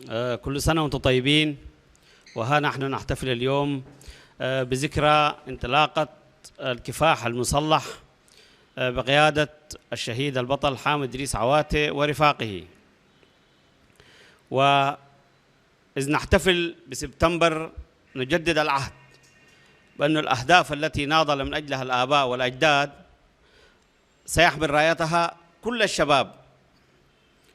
آه، كل سنة وأنتم طيبين. وها نحن نحتفل اليوم، آه، بذكرى انطلاقة الكفاح المسلح، آه، بقيادة الشهيد البطل حامد إدريس عواتي ورفاقه. وإذ نحتفل بسبتمبر، نجدد العهد بأن الأهداف التي ناضل من أجلها الآباء والأجداد سيحمل رايتها كل الشباب،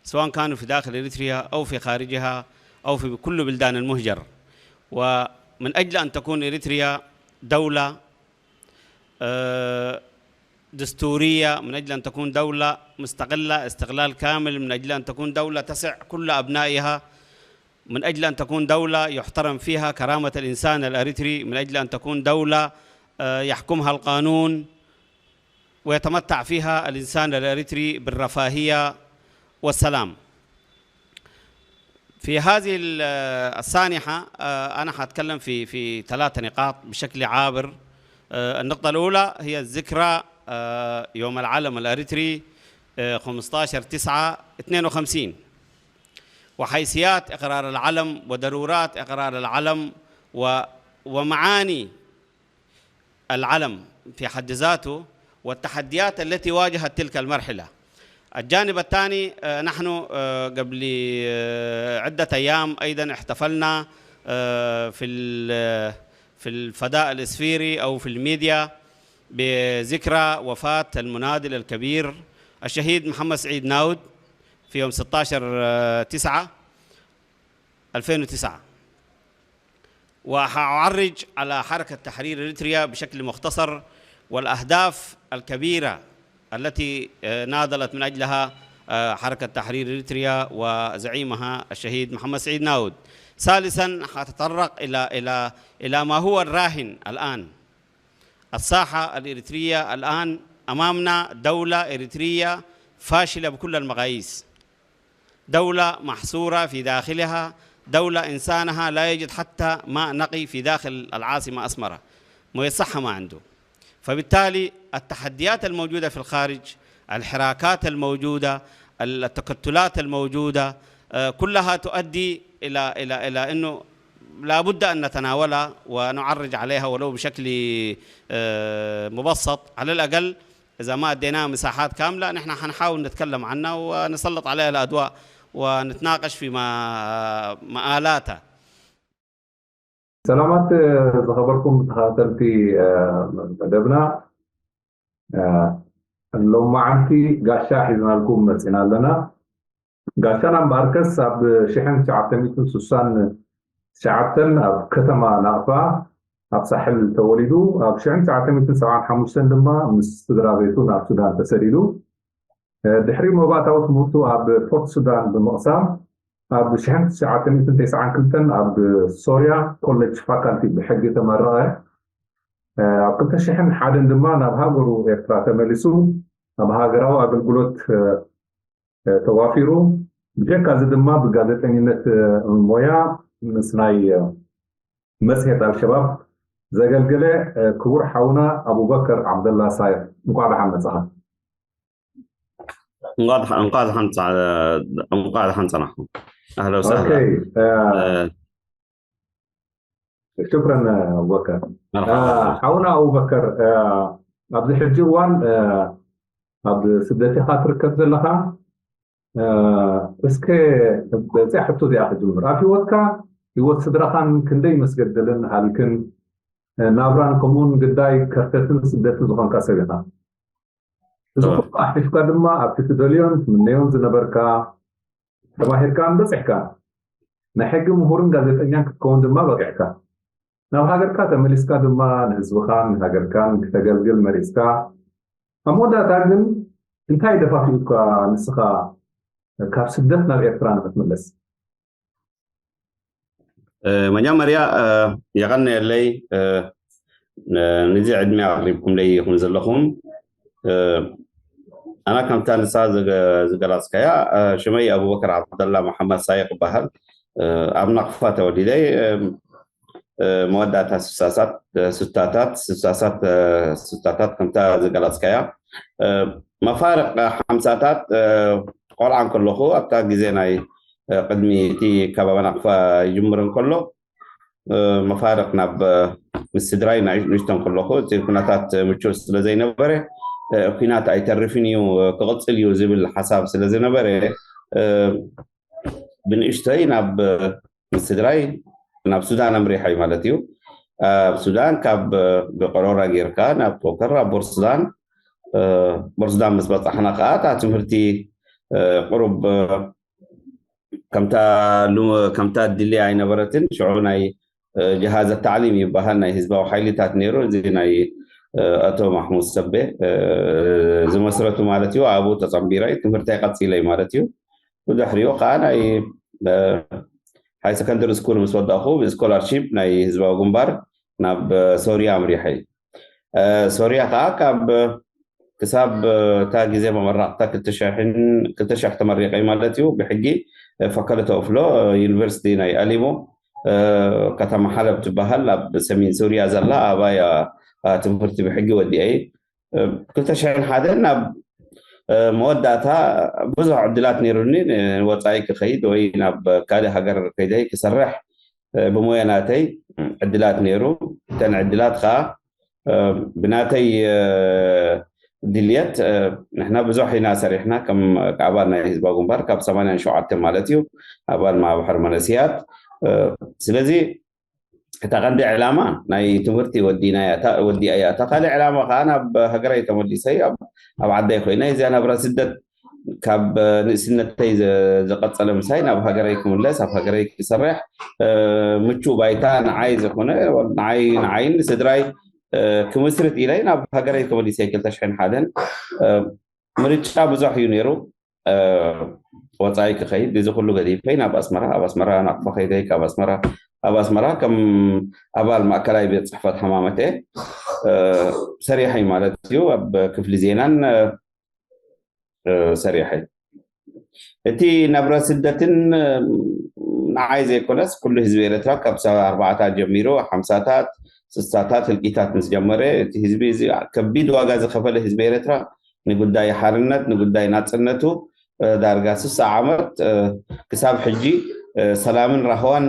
سواء كانوا في داخل إريتريا أو في خارجها أو في كل بلدان المهجر. ومن أجل أن تكون إريتريا دولة، آه، دستورية، من أجل أن تكون دولة مستقلة استقلال كامل، من أجل أن تكون دولة تسع كل أبنائها، من أجل أن تكون دولة يحترم فيها كرامة الإنسان الأريتري، من أجل أن تكون دولة، آه، يحكمها القانون ويتمتع فيها الإنسان الأريتري بالرفاهية والسلام. في هذه ال-، آه، السانحة، آه، أنا حأتكلم في، في ثلاثة نقاط بشكل عابر. آه، النقطة الأولى هي الذكرى، آه، يوم العلم الأريتري، آه، خمستاشر تسعة اثنين وخمسين، وحيثيات إقرار العلم وضرورات إقرار العلم و-، ومعاني العلم في حد ذاته والتحديات التي واجهت تلك المرحلة. الجانب الثاني، آه، نحن، آه، قبل، آه، عدة أيام أيضًا احتفلنا، آه، في ال-، في الفضاء الإسفيري أو في الميديا بذكرى وفاة المناضل الكبير الشهيد محمد سعيد ناود في يوم ستاشر تسعة ألفين وتسعة. وحأعرج على حركة تحرير إريتريا بشكل مختصر والأهداف الكبيرة التي، آه، ناضلت من أجلها، آه، حركة تحرير إريتريا وزعيمها الشهيد محمد سعيد ناود. ثالثًا، حأتطرق إلى، إلى، إلى ما هو الراهن الآن. الساحة الإريترية الآن أمامنا دولة إريترية فاشلة بكل المقاييس، دولة محصورة في داخلها، دولة إنسانها لا يجد حتى ماء نقي في داخل العاصمة أسمرة، موية صحة ما عنده. فبالتالي التحديات الموجودة في الخارج، الحراكات الموجودة، التكتلات الموجودة، آه، كلها تؤدي إلى، إلى، إلى أنه لا بد أن نتناولها ونعرج عليها ولو بشكل، آه، مبسط. على الأقل إذا ما أديناها مساحات كاملة، نحن حنحاول نتكلم عنها ونسلط عليها الأضواء ونتناقش في ما-، مآلاتها. ሰላማት ዝኸበርኩም ተኸታተልቲ መደብና፣ ሎማዓንቲ ጋሻ ሒዝናልኩም መፂና ኣለና። ጋሻና እምበኣርከስ ኣብ ሽሕን ትሽዓተ ሚእትን ስሳን ትሽዓተን ኣብ ከተማ ናቕፋ ኣብ ሳሕል ተወሊዱ፣ ኣብ ሽሕን ትሽዓተ ሚእትን ሰብዓን ሓሙሽተን ድማ ምስ ስድራ ቤቱ ናብ ሱዳን ተሰዲዱ። ድሕሪ መባእታዊ ትምህርቱ ኣብ ፖርት ሱዳን ብምቕሳም፣ ኣብ ሽሕን ትሽዓተ ሚእትን ተስዓን ክልተን ኣብ ሶርያ ኮሌጅ ፋካልቲ ብሕጊ ተመረቐ። ኣብ ክልተ ሽሕን ሓደን ድማ ናብ ሃገሩ ኤርትራ ተመሊሱ ኣብ ሃገራዊ ኣገልግሎት ተዋፊሩ። ብጀካ እዚ ድማ ብጋዜጠኝነት ሞያ ምስ ናይ መጽሔት ኣልሸባብ ዘገልገለ ክቡር ሓውና ኣቡበከር ዓብደላ ሳይር፣ እንኳዕ ደሓን መጻኻ። እንኳዕ ደሓን ጸናሕኩም። ኣህለ ወሰህላ። ሽክረን ኣቡበከር። ሓውና ኣቡበከር፣ ኣብዚ ሕጂ እዋን ኣብ ስደት ኢኻ ትርከብ ዘለኻ። እስከ በዚኣ ሕቶ እዚኣ ክጅምር። ኣብ ህይወትካ፣ ህይወት ስድራኻን ክንደይ መስገደልን ሃልክን ናብራን፣ ከምኡውን ግዳይ ከርተትን ስደትን ዝኾንካ ሰብ ኢኻ። እዚ ኩሉ ኣሕሊፍካ ድማ ኣብቲ ትደልዮን ትምነዮን ዝነበርካ ተማሂርካን በጺሕካን፣ ናይ ሕጊ ምሁርን ጋዜጠኛን ክትከውን ድማ በቂዕካ። ናብ ሃገርካ ተመሊስካ ድማ ንህዝብኻን ንሃገርካን ክተገልግል መሪጽካ። ኣብ መወዳእታ ግን እንታይ ደፋፊኡካ ንስኻ ካብ ስደት ናብ ኤርትራ ንኽትምለስ? መጀመርያ የቐንየለይ፣ ንዚ ዕድመ ኣቕሪብኩምለይ ኢኹም ዘለኹም። ኣና ከምታ ንሳ ዝገላጽካያ፣ ሽመይ ኣቡበከር ዓብደላ መሓመድ ሳይቕ ይበሃል። ኣብ ናቕፋ ተወሊደ። መወዳእታ ስሳሳት ሱታታት ስሳሳት ሱታታት ከምታ ዝገላጽካያ፣ መፋርቕ ሓምሳታት ቆልዓ እንከለኹ ኣብታ ግዜ ናይ ቅድሚ እቲ ኣከባቢ ናቕፋ ይጅምር እንከሎ፣ መፋርቕ ናብ ምስ ስድራይ ንእሽቶ እንከለኹ፣ እቲ ኩነታት ምቹእ ስለ ዘይነበረ፣ ኩናት ኣይተርፍን እዩ፣ ክቕፅል እዩ ዝብል ሓሳብ ስለ ዝነበረ፣ ብንእሽቶይ ናብ ምስ ስድራይ ናብ ሱዳን ኣምሪሐ እዩ ማለት እዩ። ኣብ ሱዳን ካብ ብቀሮራ ጌርካ ናብ ኮከር ኣብ ቦርሱዳን፣ ቦርሱዳን ምስ በፃሕና ከዓ እታ ትምህርቲ ቁሩብ ከምታ ድልያ ኣይነበረትን። ሽዑ ናይ ጀሃዘ ታዕሊም ይበሃል ናይ ህዝባዊ ሓይልታት ነይሩ። እዚ ናይ ኣቶ ማሕሙድ ሰቤ ዝመስረቱ ማለት እዩ። ኣብኡ ተፀንቢረ ትምህርተይ ቀፂለ ማለት እዩ። ብድሕሪኡ ከዓ ናይ ሃይ ሰከንደሪ ስኩል ምስ ወዳእኹ ብስኮላርሺፕ ናይ ህዝባዊ ግንባር ናብ ሶርያ ኣምሪሐ። ሶርያ ከዓ ካብ ክሳብ እታ ግዜ መመረቕታ ክልተ ሽሕ ተመሪቐ ማለት እዩ። ብሕጊ ፈከለ ተወፍሎ ዩኒቨርሲቲ ናይ ኣሊሞ ከተማ ሓለብ ትበሃል ኣብ ሰሜን ሶርያ ዘላ ኣባያ ትምህርቲ ብሕጊ ወዲኤ። ክልተ ሽሕን ሓደን ናብ መወዳእታ ብዙሕ ዕድላት ነይሩኒ። ንወፃኢ ክኸይድ ወይ ናብ ካልእ ሃገር ከይደይ ክሰርሕ ብሞያ ናተይ ዕድላት ነይሩ። እተን ዕድላት ከዓ ብናተይ ድልየት ንሕና ብዙሕ ኢና ሰሪሕና ከም ኣባል ናይ ህዝባዊ ግንባር ካብ ሰማንያን ሸውዓተን ማለት እዩ ኣባል ማሕበር መነስያት። ስለዚ እታ ቀንዲ ዕላማ ናይ ትምህርቲ ወዲእናያ እያ። እታ ካልእ ዕላማ ከዓ ናብ ሃገረይ ተመሊሰ ኣብ ዓደይ ኮይነ እዚኣ ናብራ ስደት ካብ ንእስነተይ ዝቐፀለ ምሳይ ናብ ሃገረይ ክምለስ ኣብ ሃገረይ ክሰርሕ ምቹ ባይታ ንዓይ ዝኾነ ንዓይ ንዓይን ንስድራይ ክምስርት ኢለይ ናብ ሃገረይ ተመሊሰ ክልተ ሽሕን ሓደን። ምርጫ ብዙሕ እዩ ነይሩ። ወፃኢ ክኸይድ እዚ ኩሉ ገዲፈይ ናብ ኣስመራ ኣብ ኣስመራ ናቕፋ ከይደይ ካብ ኣስመራ ኣብ ኣስመራ ከም ኣባል ማእከላይ ቤት ፅሕፈት ሃማመተ ሰሪሐይ ማለት እዩ። ኣብ ክፍሊ ዜናን ሰሪሐይ እቲ ናብራ ስደትን ንዓይ ዘይኮነስ ኩሉ ህዝቢ ኤርትራ ካብ ሰባ ኣርባዕታ ጀሚሩ ሓምሳታት ስሳታት ህልቂታት ምስ ጀመረ እቲ ህዝቢ እዚ ከቢድ ዋጋ ዝኸፈለ ህዝቢ ኤርትራ ንጉዳይ ሓርነት ንጉዳይ ናፅነቱ ዳርጋ ስሳ ዓመት ክሳብ ሕጂ ሰላምን ራህዋን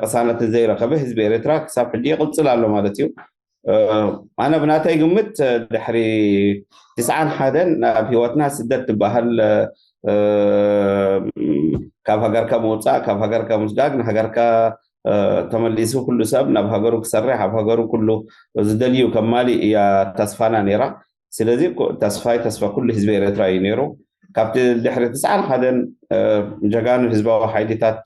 ቅሳነትን ዘይረኸበ ህዝቢ ኤርትራ ክሳብ ሕጂ ይቕፅል ኣሎ ማለት እዩ። ኣነ ብናተይ ግምት ድሕሪ ትስዓን ሓደን ናብ ህይወትና ስደት ትበሃል ካብ ሃገርካ ምውፃእ ካብ ሃገርካ ምስጋግ ንሃገርካ ተመሊሱ ኩሉ ሰብ ናብ ሃገሩ ክሰርሕ ኣብ ሃገሩ ኩሉ ዝደልዩ ከማሊ እያ ተስፋና ነይራ። ስለዚ ተስፋይ ተስፋ ኩሉ ህዝቢ ኤርትራ እዩ ነይሩ። ካብቲ ድሕሪ ትስዓን ሓደን ጀጋኑ ህዝባዊ ሓይልታት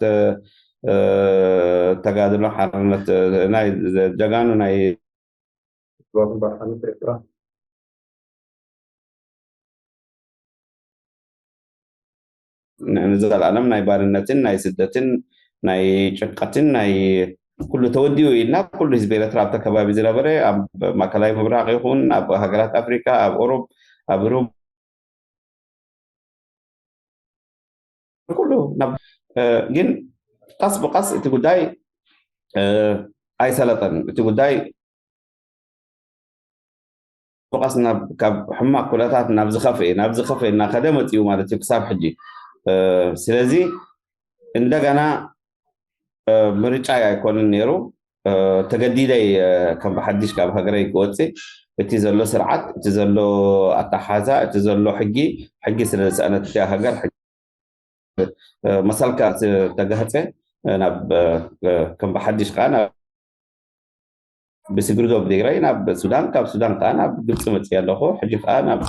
ተጋድሎ ሓርነት ናይ ጀጋኑ ናይ ህዝባዊ ግንባር ሓርነት ኤርትራ ንዘለኣለም ናይ ባርነትን ናይ ስደትን ናይ ጭንቀትን ናይ ኩሉ ተወዲኡ ኢልና ኩሉ ህዝቢ ኤርትራ ኣብቲ ከባቢ ዝነበረ ኣብ ማእከላይ ምብራቕ ይኹን ኣብ ሃገራት ኣፍሪካ ኣብ ኦሮብ ኣብ ሩብ ኩሉ ግን ቀስ ብቀስ እቲ ጉዳይ ኣይሰለጠን። እቲ ጉዳይ ብቐስ ካብ ሕማቕ ኩነታት ናብ ዝኸፍኤ ናብ ዝኸፍኤ እናኸደ መፅኡ ማለት እዩ ክሳብ ሕጂ። ስለዚ እንደገና ምርጫ ኣይኮንን ነይሩ። ተገዲደይ ከም ብሓድሽ ካብ ሃገረይ ክወፅእ እቲ ዘሎ ስርዓት እቲ ዘሎ ኣተሓዛ እቲ ዘሎ ሕጊ ሕጊ ስለ ዝሰኣነት እቲያ ሃገር መሰልካ ተጋህፀ ናብ ከም ብሓድሽ ከዓ ናብ ብስግሪ ዶብ ትግራይ ናብ ሱዳን ካብ ሱዳን ከዓ ናብ ግብፂ መፅእ ኣለኹ ሕጂ ከዓ ናብ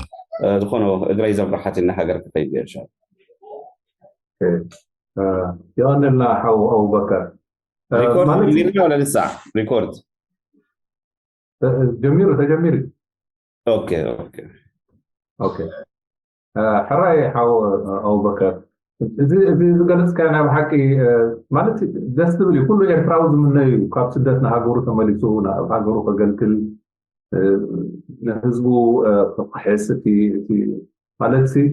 ዝኾነ እግረይ ዘምርሓትኒ ሃገር ክኸይድ እየ። የቐንልና ሓው ኣቡበከር። ሪኮርድ ጀሚርና ወላ ንሳዕ ሪኮርድ ጀሚሩ ተጀሚሩ። ኦኬ ኦኬ ኦኬ ሕራይ ሓው ኣቡበከር፣ እዚ እዚ ዝገለፅካዮ ናይ ብሓቂ ማለት ደስ ዝብል እዩ። ኩሉ ኤርትራዊ ዝምነዩ እዩ ካብ ስደት ንሃገሩ ተመሊሱ ናብ ሃገሩ ከገልግል ንህዝቡ ክሕስ እቲ ማለት ሲ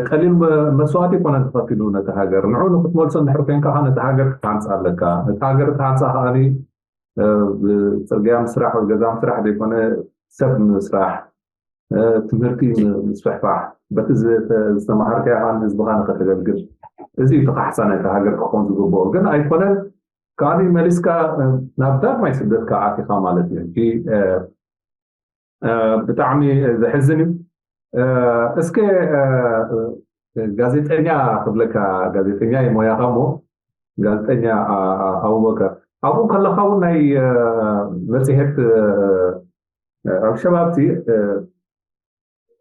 ቀሊል መስዋእቲ ይኮነን ተኸፊሉ ነቲ ሃገር ንዑ ንክትመልሶ እንድሕር ኮንካ ከዓ ነቲ ሃገር ክትሃንፃ ኣለካ። ነቲ ሃገር ክትሃንፃ ከዓ ብፅርግያ ምስራሕ ወይ ገዛ ምስራሕ ዘይኮነ ሰብ ምስራሕ ትምህርቲ ምስፍሕፋሕ በቲ ዝተማሃርካዮ ከዓ ንህዝብካ ንክተገልግል እዚ እዩ እቲ ካሕሳ ናይታ ሃገር ክኸውን ዝግብኦ። ግን ኣይኮነን። ከኣ መሊስካ ናብ ዳግማይ ስደትካ ኣቲኻ ማለት እዩ። ሕጂ ብጣዕሚ ዘሕዝን እዩ። እስከ ጋዜጠኛ ክብለካ፣ ጋዜጠኛ እዩ ሞያኻ እሞ፣ ጋዜጠኛ ኣቡበከር፣ ኣብኡ ከለኻ እውን ናይ መፅሄት ኣብ ሸባብቲ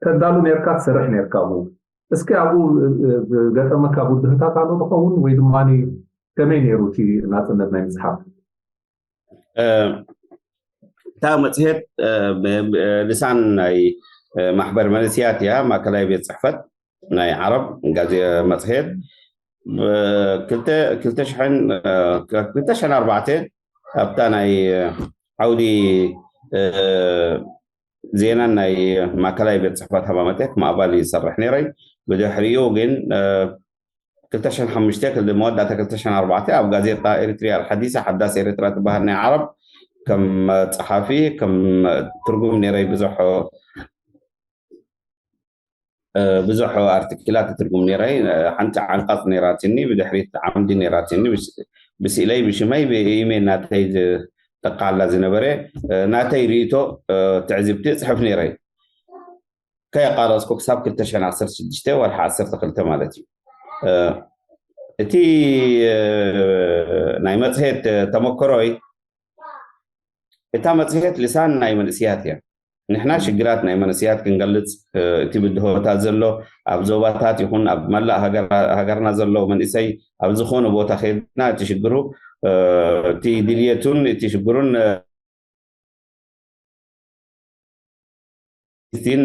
ተዳሉ ነርካ፣ ትሰርሕ ነርካ ኣብኡ። እስኪ ኣብኡ ዝገጠመካ ብድህታት ኣሎ ትኸውን ወይ ድማ ከመይ ነይሩ እቲ ናፅነት ናይ ምፅሓፍ? እታ መፅሄት ልሳን ናይ ማሕበር መንእስያት እያ። ማእከላይ ቤት ፅሕፈት ናይ ዓረብ ጋዜ መፅሄት ክልተ ሽሕን ኣርባዕተ ኣብታ ናይ ዓውዲ ዜናን ናይ ማእከላይ ቤት ፅሕፈት ሃማመተ ከም ኣባል ይሰርሕ ነይረይ። ብድሕሪኡ ግን ክልተ ሽሕን ሓሙሽተ መወዳእታ ክልተ ሽሕን ኣርባዕተ ኣብ ጋዜጣ ኤሪትሪያ ኣልሓዲሳ ሓዳስ ኤሪትራ ትበሃል ናይ ዓረብ ከም ጸሓፊ ከም ትርጉም ነይረይ ብዙሕ ብዙሕ ኣርቲክላት ትርጉም ነይረይ። ሓንቲ ዓንቃጽ ነይራትኒ፣ ብድሕሪት ዓምዲ ነይራትኒ። ብስእለይ ብሽመይ ብኢሜል ናተይ ዝጠቃላ ዝነበረ ናተይ ርእቶ ትዕዝብቲ ጽሕፍ ነይረይ። ከየቃረጽኩ ክሳብ ክልተ ሽሕን ዓሰርተ ሽዱሽተ ወርሒ ዓሰርተ ክልተ ማለት እዩ። እቲ ናይ መጽሔት ተመክሮይ፣ እታ መጽሔት ልሳን ናይ መንእስያት እያ። ንሕና ሽግራት ናይ መንእስያት ክንገልጽ፣ እቲ ብድሆታት ዘሎ ኣብ ዞባታት ይኹን ኣብ መላእ ሃገርና ዘሎ መንእሰይ ኣብ ዝኾነ ቦታ ከድና እቲ ሽግሩ፣ እቲ ድልየቱን እቲ ሽግሩን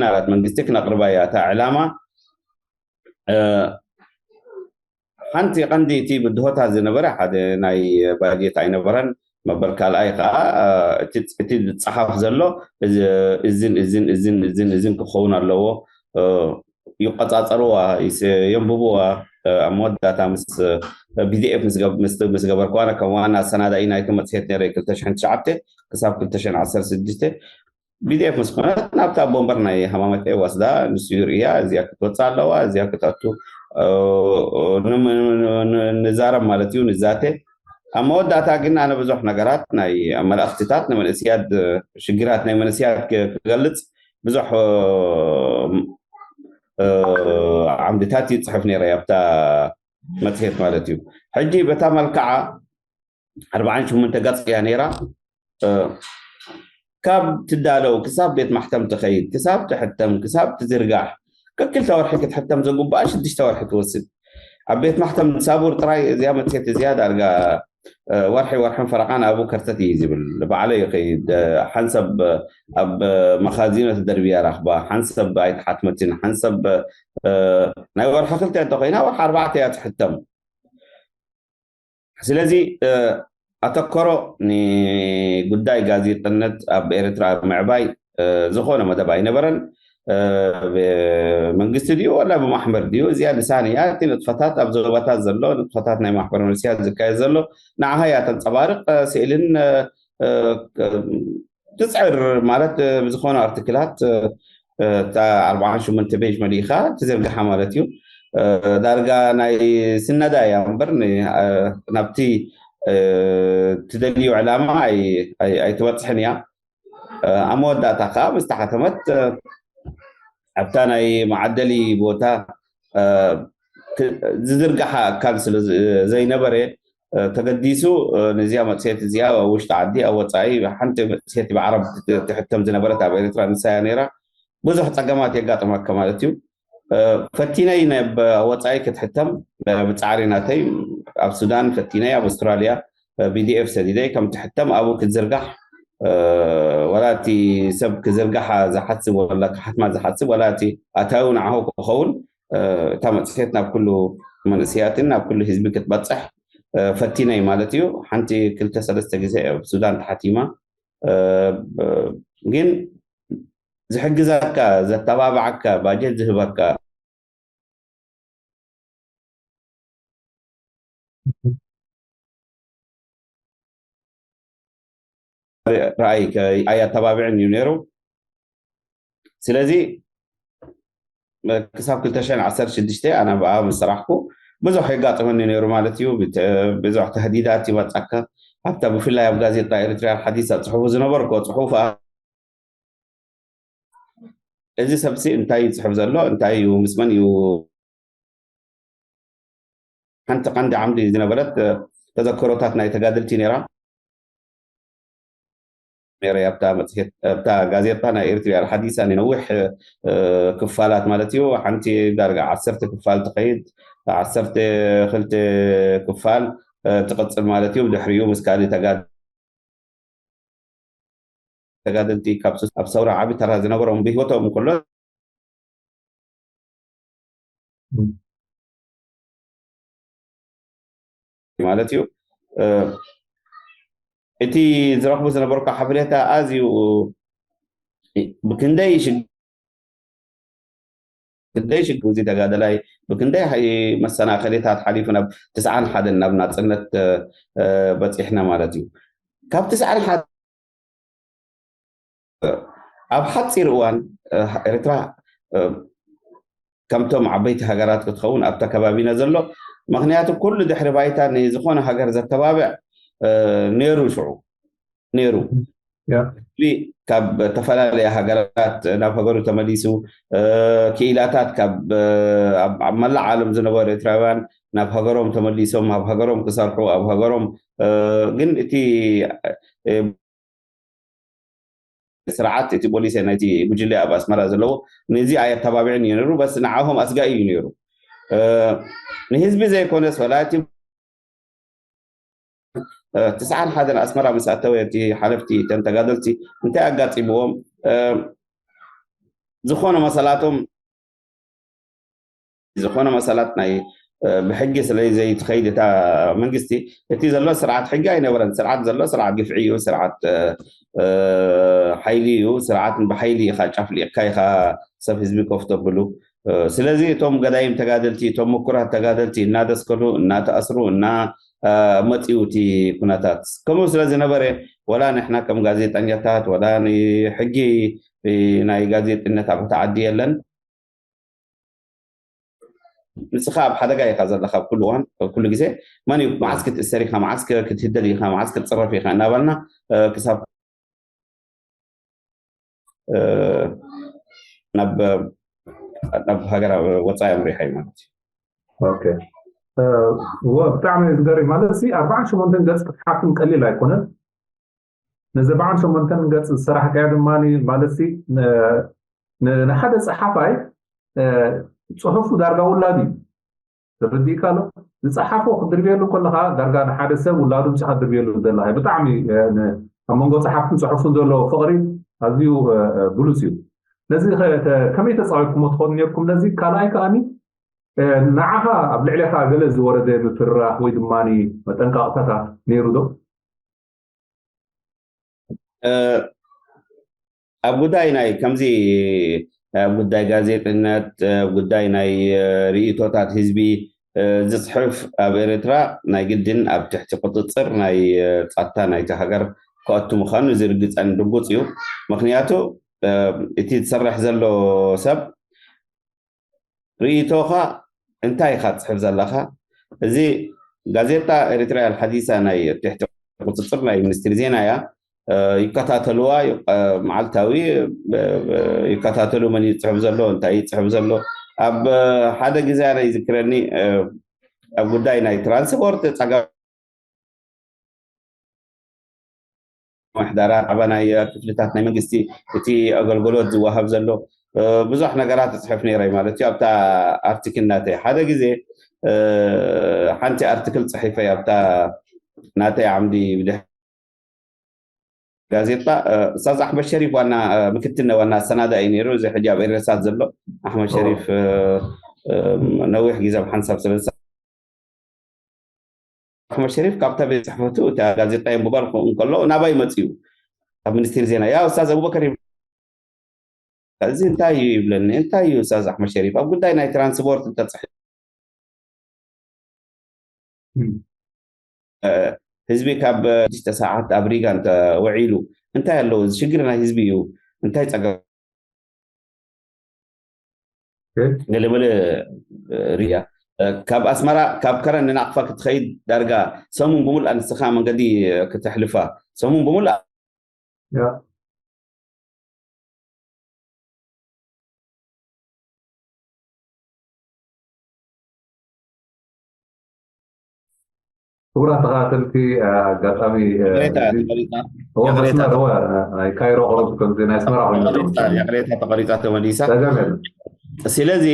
ናት መንግስቲ ክነቕርባ እያ እታ ዕላማ። ሓንቲ ቀንዲ እቲ ብድሆታት ዝነበረ ሓደ ናይ ባጀት ኣይነበረን። መበል ካልኣይ ከዓ እቲ ዝፀሓፍ ዘሎ እዝን እዝን እዝን እዝን እዝን ክኸውን ኣለዎ። ይቆፃፀርዋ፣ የንብብዋ። ኣብ መወዳእታ ምስ ቢዲኤፍ ምስ ገበርኩ ኣነ ከም ዋና ኣሰናዳኢ ናይቲ መፅሄት ነረ ክልተ ሽሕን ትሽዓተ ክሳብ ክልተ ሽሕን ዓሰርተ ሽዱሽተ ቢዲኤፍ ምስ ኮነት ናብታ ቦምበር ናይ ሃማመተ ወስዳ ንሱ ይርእያ። እዚኣ ክትወፅእ ኣለዋ፣ እዚኣ ክትኣቱ ንዛረብ ማለት እዩ፣ ንዛተ። ኣብ መወዳእታ ግን ኣነ ብዙሕ ነገራት ናይ መልእክትታት ንመንእስያት ሽግራት ናይ መንእስያት ክገልፅ ብዙሕ ዓምድታት ይፅሕፍ ነይረ ኣብታ መፅሄት ማለት እዩ። ሕጂ በታ መልክዓ ኣርባዓን ሽሙንተ ገፅ እያ ነይራ። ካብ ትዳለው ክሳብ ቤት ማሕተም ትኸይድ፣ ክሳብ ትሕተም፣ ክሳብ ትዝርጋሕ፣ ከክልተ ወርሒ ክትሕተም ዘጉባኣ ሽዱሽተ ወርሒ ትወስድ። ኣብ ቤት ማሕተም ሳቡር ጥራይ እዚኣ መፅሄት እዚኣ ዳርጋ ወርሒ ወርሕን ፈረቓን ኣብኡ ከርተት እዩ ዝብል። ባዕለይ ይኸይድ። ሓንሰብ ኣብ መኻዚኖ ተደርብያ ራኽባ፣ ሓንሰብ ኣይተሓትመትን፣ ሓንሰብ ናይ ወርሒ ክልተ እንተኮይና ወርሒ ኣርባዕተ እያ ትሕተም። ስለዚ ኣተኮሮ ንጉዳይ ጋዜጠነት ኣብ ኤርትራ ምዕባይ ዝኾነ መደብ ኣይነበረን። መንግስቲ ድዩ ወላ ብማሕበር ድዩ? እዚኣ ልሳን እያ። እቲ ንጥፈታት ኣብ ዞባታት ዘሎ ንጥፈታት ናይ ማሕበር መንእስያት ዝካየድ ዘሎ ንዓኻ እያ ተንጸባርቕ። ስእልን ትፅዕር ማለት ብዝኾኑ ኣርቲክላት እታ ኣርባዓን ሽሙንተ ፔጅ መሊእኻ ትዝርግሓ ማለት እዩ። ዳርጋ ናይ ስነዳ እያ እምበር ናብቲ ትደልዩ ዕላማ ኣይትበፅሕን እያ። ኣብ መወዳእታ ከዓ ምስ ተሓተመት ኣብታ ናይ መዓደሊ ቦታ ዝዝርጋሓ ኣካል ስለ ዘይነበረ ተገዲሱ ነዚኣ መፅሄት እዚኣ ኣብ ውሽጢ ዓዲ ኣብ ወፃኢ ሓንቲ መፅሄት ብዓረብ ትሕተም ዝነበረት ኣብ ኤርትራ ንሳያ ነይራ። ብዙሕ ፀገማት የጋጥመካ ማለት እዩ። ፈቲነይ ናብ ወፃኢ ክትሕተም ብፃዕሪ ናተይ ኣብ ሱዳን ፈቲነይ ኣብ ኣውስትራልያ ቢዲኤፍ ሰዲደይ ከም ትሕተም ኣብኡ ክትዝርጋሕ ወላ እቲ ሰብ ክዝርጋሓ ዝሓስብ ወላ ክሓትማ ዝሓስብ ወላ እቲ ኣታዊ ንዓሁ ክኸውን እታ መፅሄት ናብ ኩሉ መንእስያትን ናብ ኩሉ ህዝቢ ክትበፅሕ ፈቲነይ ማለት እዩ። ሓንቲ ክልተ ሰለስተ ግዜ ኣብ ሱዳን ተሓቲማ። ግን ዝሕግዘካ ዘተባብዓካ ባጀት ዝህበካ ርኣይ ኣየተባብዕን እዩ ነይሩ። ስለዚ ክሳብ ክልተ ሽሕን ዓሰርተ ሽዱሽተ ኣነ ብኣ ምስ ሰራሕኩ ብዙሕ የጋጥመኒ ነይሩ ማለት እዩ። ብት-፣ ብዙሕ ተህዲዳት ይመጻካ። ኣብታ ብፍላይ ኣብ ጋዜጣ ኤርትርያ ሓዲስ ኣብ ጽሑፉ ዝነበርኩ ጽሑፍ፣ እዚ ሰብሲ እንታይ እዩ ዝጽሕፍ ዘሎ? እንታይ እዩ? ምስ መን እዩ? ሓንቲ ቀንዲ ዓምዲ ዝነበረት፣ እ፣ ተዘክሮታት ናይ ተጋደልቲ ነይራ። ነይረ ኣብታ መጽሔት፣ ኣብታ ጋዜጣ ናይ ኤርትርያ ሓዲሳ ንነዊሕ፣ እ፣ ክፋላት ማለት እዩ። ሓንቲ ዳርጋ ዓሰርተ ክፋል ትኸይድ፣ ዓሰርተ ክልተ ክፋል፣ እ፣ ትቕጽል ማለት እዩ። ብድሕሪኡ ምስ ካልእ ተጋ-፣ ተጋደልቲ ካብ ሱ-፣ ኣብ ሰውራ ዓቢ ተራ ዝነበሮም ብህይወቶም ከሎ ማለት እዩ። እ፣ እቲ ዝረኽቡ ዝነበርኩ ሓበሬታ ኣዝዩ ብክንደይ ሽግ-፣ ክንደይ ሽግ-፣ እዚ ተጋደላይ ብክንደይ ሓይ-፣ መሰናኸሊታት ሓሊፉ ናብ ትስዓን ሓደን ናብ ናጽነት፣ እ፣ እ፣ በጺሕና ማለት እዩ። ካብ ትስዓን ሓደን ኣብ ሓጺር እዋን፣ እ፣ ኤርትራ፣ እ፣ ከምቶም ዓበይቲ ሃገራት ክትኸውን ኣብታ ከባቢና ዘሎ፣ ምኽንያቱ ኩሉ ድሕሪ ባይታ ንዝኾነ ሃገር ዘተባብዕ፣ እ፣ ነይሩ ሽዑ፣ ነይሩ። ያ። ህዝቢ ካብ ዝተፈላለያ ሃገራት ናብ ሃገሩ ተመሊሱ፣ እ፣ ክኢላታት ካብ፣ እ፣ ኣብ፣ ኣብ መላእ ዓለም ዝነበሩ ኤርትራውያን ናብ ሃገሮም ተመሊሶም፣ ኣብ ሃገሮም ክሰርሑ፣ ኣብ ሃገሮም፣ እ፣ ግን እቲ፣ እ፣ ስርዓት፣ እቲ ፖሊስ ናይቲ ጉጅለ ኣብ ኣስመራ ዘለዎ ነዚ ኣየተባብዕን እዩ ነይሩ። በስ ንዓኹም ኣስጋኢ እዩ ነይሩ። እ፣ ንህዝቢ ዘይኮነስ፣ ወላ እቲ፣ እ፣ ትስዓን ሓደን ኣስመራ ምስ ኣተወ፣ እቲ ሓለፍቲ፣ እተን ተጋደልቲ እንታይ ኣጋጢምዎም? እ፣ ዝኾነ መሰላቶም፣ ዝኾነ መሰላት ናይ፣ እ፣ ብሕጊ ስለ ዘይትኸይድ እታ መንግስቲ፣ እቲ ዘሎ ስርዓት ሕጊ ኣይነበረን። ስርዓት ዘሎ ስርዓት ግፍዒ እዩ፣ ስርዓት፣ እ፣ እ፣ ሓይሊ እዩ። ስርዓት ብሓይሊ ኢኻ ጨፍሊቕካ ኢኻ ሰብ ህዝቢ ኮፍ ተብሉ። እ፣ ስለዚ እቶም ገዳይም ተጋደልቲ፣ እቶም ምኩራት ተጋደልቲ እናደስከሉ፣ እናተኣስሩ፣ እና፣ እ፣ መጺኡ እቲ ኩነታት። ከምኡ ስለ ዝነበረ፣ ወላ ንሕና ከም ጋዜጠኛታት፣ ወላ ንሕጊ፣ እ፣ ናይ ጋዜጠነት ኣብቲ ዓዲ የለን። ንስኻ ኣብ ሓደጋ ኢኻ ዘለኻ ኣብ ኩሉ እዋን፣ ኣብ ኩሉ ግዜ። መን እዩ መዓስ ክትእሰር ኢኻ፣ መዓስ ከ-፣ ክትህደድ ኢኻ፣ መዓስ ክትጽረፍ ኢኻ እናበልና፣ እ፣ ክሳብ፣ እ፣ ናብ፣ ናብ ሃገር ወጻኢ ኣምሪሐ እዩ ማለት እዩ። ኦኬ። እ፣ ወ-፣ ብጣዕሚ ዝገርም ማለት ሲ፣ ኣርባዓን ሸሞንተን ገጽ ክትሓትም ቀሊል ኣይኮነን። ነዚ ኣርባዓን ሸሞንተን ገጽ ዝሰራሕካዮ ድማ ማለት ሲ፣ ን-፣ ን-፣ ንሓደ ጸሓፋይ፣ እ፣ ጽሑፉ ዳርጋ ውላድ እዩ። ተረዲእካ ኣሎ? ዝጸሓፎ ክትድርብየሉ ከለኻ ዳርጋ ንሓደ ሰብ ውላዱ ብቻ ክትድርብየሉ ዘለኻ። ብጣዕሚ፣ እ፣ ን-፣ ኣብ መንጎ ጸሓፍትን ጽሑፍን ዘሎ ፍቕሪ ኣዝዩ፣ እ፣ እ፣ ብሉጽ እዩ። ነዚ ከ-፣ ተ-፣ ከመይ ተጻዊርኩሞ ትኾኑ ነርኩም? ነዚ ካልኣይ ከኣኒ፣ እ፣ ንዓኻ ኣብ ልዕሌኻ ገለ ዝወረደ ምፍርራሕ ወይ ድማ መጠንቀቕታታት ነይሩ ዶ? እ፣ ኣብ ጉዳይ ናይ ከምዚ፣ ኣብ ጉዳይ ጋዜጠነት፣ ኣብ ጉዳይ ናይ፣ እ፣ ርእይቶታት ህዝቢ፣ እ፣ ዝጽሕፍ ኣብ ኤርትራ ናይ ግድን ኣብ ትሕቲ ቁጽጽር ናይ፣ እ፣ ጸጥታ ናይቲ ሃገር ክኣቱ ምዃኑ ዝርግጸን ርጉጽ እዩ። ምኽንያቱ፣ እ፣ እቲ ዝሰርሕ ዘሎ ሰብ ርእይቶኻ እንታይ ኢኻ ትጽሕፍ ዘለኻ? እዚ ጋዜጣ ኤሪትሪያ ኣልሓዲሳ ናይ ትሕቲ ቁጽጽር ናይ ሚኒስትሪ ዜና እያ። እ፣ ይከታተልዋ፣ ዩ-፣ እ፣ መዓልታዊ፣ እ፣ እ፣ ይከታተሉ፣ መን እዩ ዝጽሕፍ ዘሎ፣ እንታይ እዩ ዝጽሕፍ ዘሎ። ኣብ፣ እ፣ ሓደ ግዜ ኣነ ይዝክረኒ፣ እ፣ ኣብ ጉዳይ ናይ ትራንስፖርት ጸገም ምሕደራ፣ ዓባ ናይ ክፍልታት ናይ መንግስቲ፣ እቲ ኣገልግሎት ዝወሃብ ዘሎ፣ እ፣ ብዙሕ ነገራት እጽሕፍ ነይረ ማለት እዩ። ኣብታ ኣርቲክል ናተይ ሓደ ግዜ፣ እ፣ ሓንቲ ኣርቲክል ጽሒፈ ኣብታ ናተይ ዓምዲ ብድሕ-፣ ጋዜጣ፣ እ፣ ኡስታዝ ኣሕመድ ሸሪፍ ዋና፣ እ፣ ምክትል ዋና ኣሰናዳኢ ነይሩ። እዚ ሕጂ ኣብ ኤሪሳት ዘሎ ኣሕመድ ሸሪፍ፣ እ፣ እ፣ ነዊሕ ግዜ ኣብ ሓንሳብ ስለ ዝሰ-፣ ኣሕመድ ሸሪፍ ካብታ ቤት ጽሕፈቱ እታ ጋዜጣ የንብባ እንከሎ ናባይ መጽዩ። ኣብ ሚኒስቴር ዜና፣ "ያ ኡስታዝ ኣቡበከር፣ እዚ እንታይ እዩ?" ይብለኒ። "እንታይ እዩ ኡስታዝ ኣሕመድ ሸሪፍ? ኣብ ጉዳይ ናይ ትራንስፖርት እንተጽሕ-፣ እ፣ ህዝቢ ካብ ሽዱሽተ ሰዓት ኣብ ሪጋ እንተ ውዒሉ እንታይ ኣለዎ? እዚ ሽግር ናይ ህዝቢ እዩ። እንታይ ጸገም?" ገለመለ፣ እ፣ ሪያ ካብ ኣስመራ ካብ ከረን ንናቕፋ ክትኸይድ ዳርጋ ሰሙን ብምሉእ ንስኻ መንገዲ ክተሕልፋ ሰሙን ብምሉእ ያ ክቡራት ተኸታተልቲ፣ ኣጋጣሚ ይቕሬታ ተቐሪፃ እወ ይቕሬታ መስመር እወ ናይ ካይሮ ቁሩብ ከምዚ ናይ ኣስመራ ኮይኑ ተቐሪፃ ይቕሬታ ተቐሪፃ ተመሊሳ ጸገም የለን። ስለዚ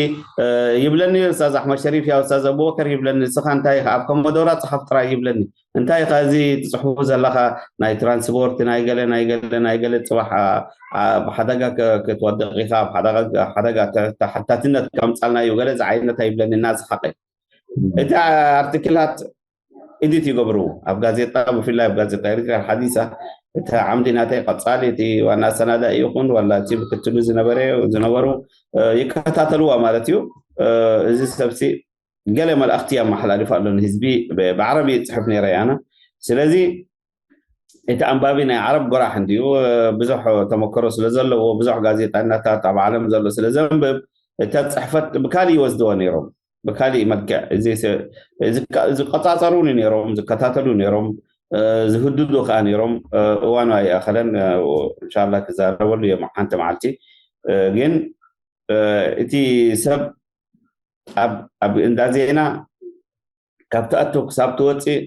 ይብለኒ ኡስታዝ ኣሕመድ ሸሪፍ ያ ኡስታዝ ኣቡበከር ይብለኒ ንስኻ እንታይ ኢኻ ኣብ ኮሞዶራ ጽሓፍ ጥራይ ይብለኒ እንታይ ኢኻ እዚ ትጽሕፉ ዘለኻ ናይ ትራንስፖርት ናይ ገለ ናይ ገለ ናይ ገለ ጽባሕ ብሓደጋ ክትወድቕ ኢኻ ኣብ ሓደጋ ተሓታትነት ከምጻልና እዩ ገለ ዝዓይነታ ይብለኒ እናስሓቐ እቲ ኣርቲክላት ኢዲት ይገብሩ ኣብ ጋዜጣ ብፍላይ ኣብ ጋዜጣ ኤርትራ ሓዲሳ እቲ ዓምዲ ናተይ ቀጻሊ እቲ ዋና ኣሰናዳኢ ይኹን ዋላ እቲ ምክትሉ ዝነበረ ዝነበሩ ይከታተልዋ ማለት እዩ እዚ ሰብሲ ገለ መልእኽቲ ኣመሓላልፍ ኣሎ ንህዝቢ ብዓረብ ይፅሕፍ ነይረ ኣነ ስለዚ እቲ ኣንባቢ ናይ ዓረብ ጎራሕ እንዲዩ ብዙሕ ተመክሮ ስለ ዘለዎ ብዙሕ ጋዜጠኛታት ኣብ ዓለም ዘሎ ስለ ዘንብብ እታ ፅሕፈት ብካሊእ ይወስድዎ ነይሮም ብካሊእ መልክዕ ዝቆፃፀሩኒ ነይሮም ዝከታተሉ ነይሮም ዝህድዱ ከዓ ነይሮም እዋኑ ኣይኣኸለን እንሻላ ክዛረበሉ እዮም ሓንቲ መዓልቲ ግን እቲ ሰብ ኣብ እንዳ ዜና ካብ ትኣቱ ክሳብ ትወፅእ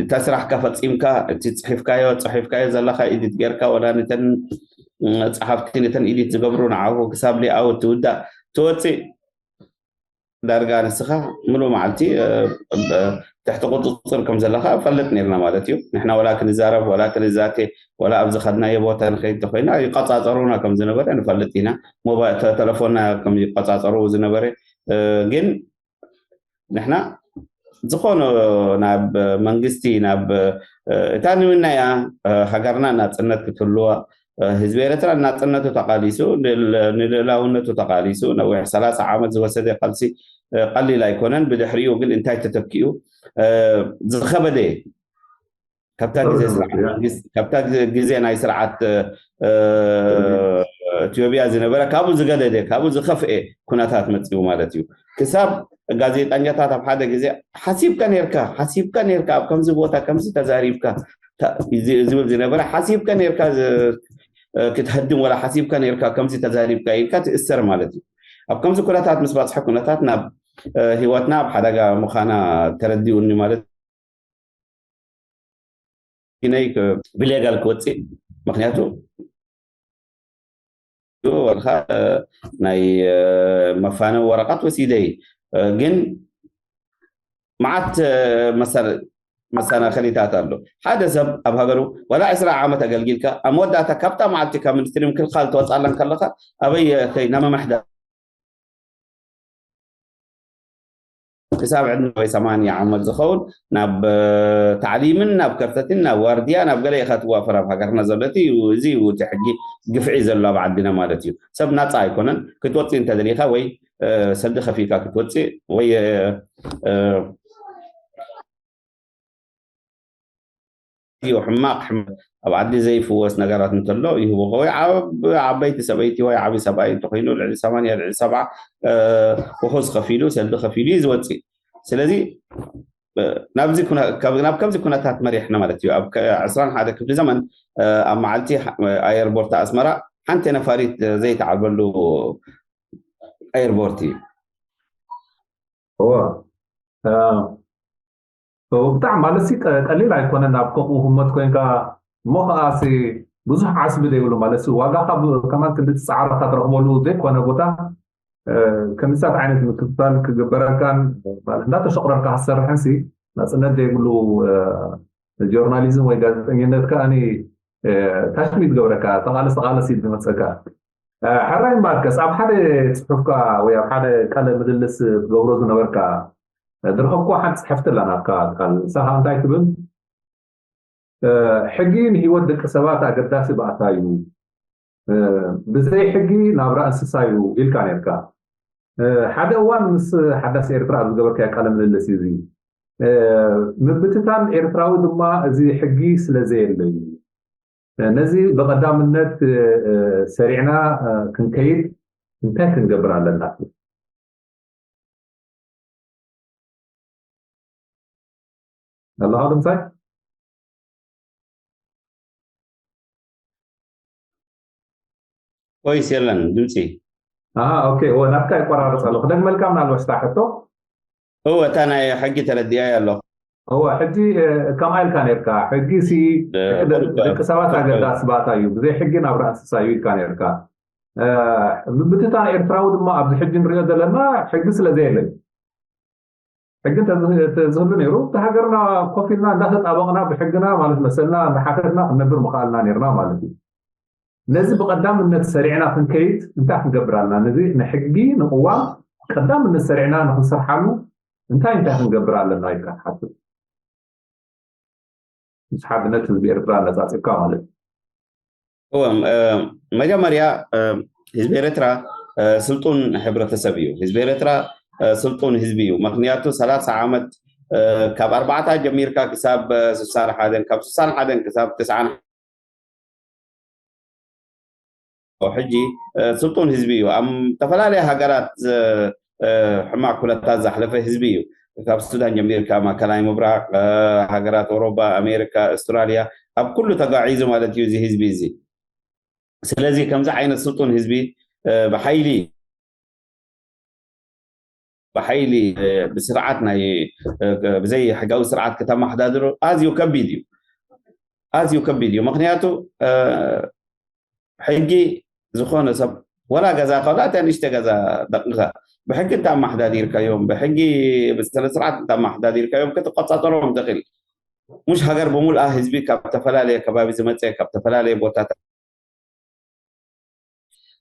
እታ ስራሕካ ፈፂምካ እቲ ፅሒፍካዮ ፅሒፍካዮ ዘለካ ኢዲት ጌርካ ወላ ነተን ፀሓፍቲ ነተን ኢዲት ዝገብሩ ንዓኹ ክሳብ ሊኣው ትውዳእ ትወፅእ ዳርጋ ንስኻ ምሉእ መዓልቲ ትሕቲ ቁፅፅር ከም ዘለካ ፈልጥ ነርና ማለት እዩ ንሕና ወላ ክንዛረብ ወላ ክንዛተ ወላ ኣብ ዝኸድናዮ ቦታ ንኸይድ እንተኮይና ይቆፃፀሩና ከም ዝነበረ ንፈልጥ ኢና ተለፎንና ከም ይቆፃፀሩ ዝነበረ ግን ንሕና ዝኾነ ናብ መንግስቲ ናብ እታ ንምናያ ሃገርና ናፅነት ክትህልዋ ህዝቢ ኤርትራ ናፅነቱ ተቃሊሱ ንልእላውነቱ ተቃሊሱ ነዊሕ ሰላሳ ዓመት ዝወሰደ ቃልሲ ቀሊል ኣይኮነን ብድሕሪኡ ግን እንታይ ተተኪኡ ዝኸበደ ካብታ ግዜ ስርዓት መንግስቲ ካብታ ግዜ ናይ ስርዓት ኢትዮጵያ ዝነበረ ካብኡ ዝገደደ ካብኡ ዝኸፍኤ ኩነታት መፅኡ ማለት እዩ ክሳብ ጋዜጠኛታት ኣብ ሓደ ግዜ ሓሲብካ ነርካ ሓሲብካ ነርካ ኣብ ከምዚ ቦታ ከምዚ ተዛሪብካ ዝብል ዝነበረ ሓሲብካ ነርካ ክትህድም ወላ ሓሲብካ ነርካ ከምዚ ተዛሪብካ ኢልካ ትእሰር ማለት እዩ ኣብ ከምዚ ኩነታት ምስ በፅሐ ኩነታት ናብ ህይወትና ኣብ ሓደጋ ምዃና ተረዲኡኒ ማለት ነይ ብሌጋል ክወፅእ ምክንያቱ ወልካ ናይ መፋነዊ ወረቀት ወሲደይ ግን መዓት መሰናኸሊታት ኣሎ ሓደ ሰብ ኣብ ሃገሩ ወላ ዕስራ ዓመት ኣገልጊልካ ኣብ መወዳእታ ካብታ መዓልቲ ካብ ሚኒስትሪ ምክልኻል ትወፅኣለን ከለካ ኣበይ ከይና መምሕዳር ክሳብ ዕድመ ወይ ሰማንያ ዓመት ዝኸውን ናብ ታዕሊምን ናብ ከርተትን ናብ ዋርድያ ናብ ገለ ኢኻ ትዋፈር ኣብ ሃገርና ዘሎ እቲ እዚ እዩ እቲ ሕጊ ግፍዒ ዘሎ ኣብ ዓድና ማለት እዩ ሰብ ናፃ ኣይኮነን ክትወፅእ እንተደሊኻ ወይ ሰልዲ ከፊልካ ክትወፅእ ወይ እዩ ሕማቕ ሕማቕ ኣብ ዓዲ ዘይፍወስ ነገራት እንተሎ ይህብኾ ወይ ዓብ ዓበይቲ ሰበይቲ ወይ ዓቢ ሰብኣይ እንተኮይኑ ልዕሊ ሰማንያ ልዕሊ ሰብዓ ውሑስ ከፊሉ ሰልዲ ከፊሉ እዩ ዝወፅእ ስለዚ ናብዚ ናብ ከምዚ ኩነታት መሪሕና ማለት እዩ ኣብ ዕስራን ሓደ ክፍሊ ዘመን ኣብ መዓልቲ ኣየርቦርት ኣስመራ ሓንቲ ነፋሪት ዘይተዓልበሉ ኣየርቦርት እዩ እዎ ብጣዕሚ ማለት ሲ ቀሊል ኣይኮነን ኣብ ከምኡ ህሞት ኮይንካ እሞ ከዓሲ ብዙሕ ዓስቢ ዘይብሉ ማለት ዋጋካ ከማን ክንዲ ትፃዕረካ ትረክበሉ ዘይኮነ ቦታ ከምዚታት ዓይነት ምክትታል ክግበረልካን እንዳተሸቁረርካ ክትሰርሕን ሲ ናፅነት ዘይብሉ ጆርናሊዝም ወይ ጋዜጠኝነት ከዓኒ ታሽሚ ትገብረካ ተቃለስ ተቃለስ እዩ ዝመፀካ ሕራይ ማርከስ ኣብ ሓደ ፅሑፍካ ወይ ኣብ ሓደ ቃለ ምልልስ ትገብሮ ዝነበርካ ዝረኸብኩ ሓንቲ ፅሕፍቲ ኣላ ናትካ ቃል ንሳኻ እንታይ ትብል ሕጊ ንህይወት ደቂ ሰባት ኣገዳሲ ባእታ እዩ ብዘይ ሕጊ ናብራ እንስሳ እዩ ኢልካ ነርካ ሓደ እዋን ምስ ሓዳስ ኤርትራ ኣብ ዝገበርካዮ ቃለ ምልልስ እዩ ምብትታን ኤርትራዊ ድማ እዚ ሕጊ ስለ ዘየለ እዩ ነዚ ብቐዳምነት ሰሪዕና ክንከይድ እንታይ ክንገብር ኣለና ኣለኻ ድምፃይ? ኮይስ የለን ድምፂ። ኣሃ፣ ኦኬ። እወ፣ ናትካ ይቆራረፅ ኣሎ። ክደግመልካ ምናልባሽ እታ ሕቶ። እወ፣ እታ ናይ ሕጊ ተረዲኣያ ኣለኹ። እወ፣ ሕጂ ከምኣ ኢልካ ነርካ። ሕጊ ሲ ደቂ ሰባት ኣገዳሲ ባእታ እዩ። ብዘይ ሕጊ ናብራ እንስሳ እዩ ኢልካ ነርካ። ብትታን ኤርትራዊ ድማ ኣብዚ ሕጂ ንሪኦ ዘለና ሕጊ ስለ ዘየለ እዩ። ሕጊ እንተዝህሉ ነይሩ፣ እቲ ሃገርና ኮፍ ኢልና እንዳተጣበቕና ብሕግና ማለት መሰልና እንዳሓተትና ክንነብር ምኽኣልና ነይርና ማለት እዩ። ነዚ ብቐዳምነት ሰሪዕና ክንከይድ እንታይ ክንገብር ኣለና? ነዚ ንሕጊ ንቕዋም ቀዳምነት ሰሪዕና ንክንሰርሓሉ እንታይ እንታይ ክንገብር ኣለና ኢልካ ትሓስብ? ምስ ሓድነት ህዝቢ ኤርትራ ኣነጻጺርካ ማለት እዩ። እወ፣ መጀመርያ ህዝቢ ኤርትራ ስልጡን ሕብረተሰብ እዩ። ህዝቢ ኤርትራ ስልጡን ህዝቢ እዩ። ምክንያቱ ሰላሳ ዓመት ካብ ኣርባዕታ ጀሚርካ ክሳብ ስሳን ሓደን፣ ካብ ስሳን ሓደን ክሳብ ትስዓን ሕጂ ስልጡን ህዝቢ እዩ። ኣብ ዝተፈላለያ ሃገራት ሕማቅ ኩነታት ዘሕለፈ ህዝቢ እዩ። ካብ ሱዳን ጀሚርካ ማእከላይ ምብራቅ፣ ሃገራት ኣውሮፓ፣ ኣሜሪካ፣ ኣውስትራልያ፣ ኣብ ኩሉ ተጋዒዙ ማለት እዩ እዚ ህዝቢ እዚ። ስለዚ ከምዚ ዓይነት ስልጡን ህዝቢ ብሓይሊ ብሓይሊ ብስርዓት ናይ ብዘይ ሕጋዊ ስርዓት ከተመሓዳድሮ ኣዝዩ ከቢድ እዩ። ኣዝዩ ከቢድ እዩ። ምክንያቱ ሕጊ ዝኾነ ሰብ ወላ ገዛ ከላ እታ ንእሽተ ገዛ ደቅኻ ብሕጊ እንተኣመሓዳዲርካዮም፣ ብሕጊ ብስነ ስርዓት እንተኣመሓዳዲርካዮም ክትቆፃፀሮም ትኽእል። ሙሽ ሃገር ብምሉኣ ህዝቢ ካብ ዝተፈላለየ ከባቢ ዝመፀ፣ ካብ ዝተፈላለየ ቦታታት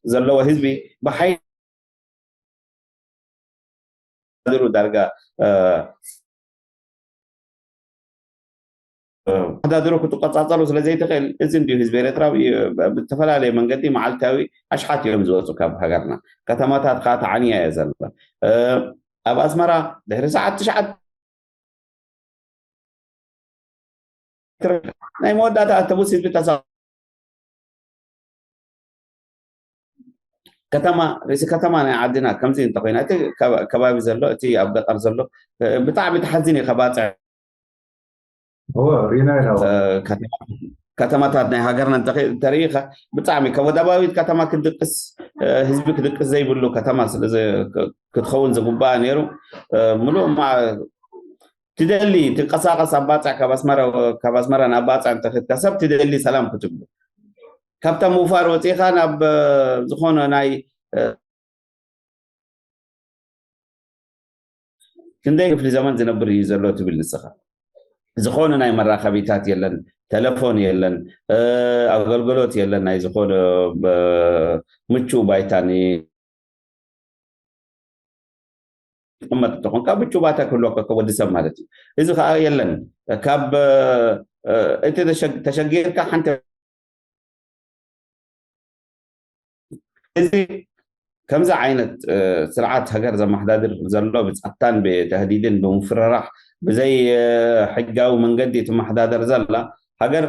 ዘለዎ ህዝቢ ብሓይሊ ዳርጋ ኣመሓዳድሮ ክትቆፃፀሩ ስለ ዘይትኽእል፣ እዚ እንዲዩ ህዝቢ ኤርትራ ብዝተፈላለየ መንገዲ መዓልታዊ ኣሽሓት እዮም ዝወፁ ካብ ሃገርና። ከተማታት ከዓ ተዓንያ እያ ዘላ። ኣብ ኣስመራ ድሕሪ ሰዓት ትሽዓተ ናይ መወዳእታ ኣተቡስ ህዝቢ ተሳ ከተማ ርእሲ ከተማ ናይ ዓድና ከምዚ እንተኮይና እቲ ከባቢ ዘሎ እቲ ኣብ ገጠር ዘሎ ብጣዕሚ ተሓዚን እዩ ከባፅዕ ሪና ኢና ከተማታት ናይ ሃገርና እንተሪኢካ ብጣዕሚ ካብ ወደባዊት ከተማ ክድቅስ ህዝቢ ክድቅስ ዘይብሉ ከተማ ክትኸውን ዝግባኣ ነይሩ። ምሉእ ትደሊ ትንቀሳቀስ ኣባፅዕ ካብ ኣስመራ ናብ ባፅዕ እንተክድካ ሰብ ትደሊ ሰላም ክትብሉ ካብታ ምውፋር ወፂእካ ናብ ዝኾነ ናይ ክንደይ ክፍሊ ዘመን ዝነብር እዩ ዘሎ ትብል ንስኻ። ዝኾነ ናይ መራኸቢታት የለን፣ ተለፎን የለን፣ ኣገልግሎት የለን፣ ናይ ዝኾነ ምቹ ባይታ ትቕመጥ እንተኾንካ ምቹ ባይታ ክህልወካ ወዲ ሰብ ማለት እዩ። እዚ ከዓ የለን። ካብ እቲ ተሸጊርካ ሓንቲ እዚ ከምዚ ዓይነት ስርዓት ሃገር ዘመሓዳድር ዘሎ ብፀጥታን ብተህዲድን ብምፍርራሕ ብዘይ ሕጋዊ መንገዲ ትመሓዳደር ዘላ ሃገር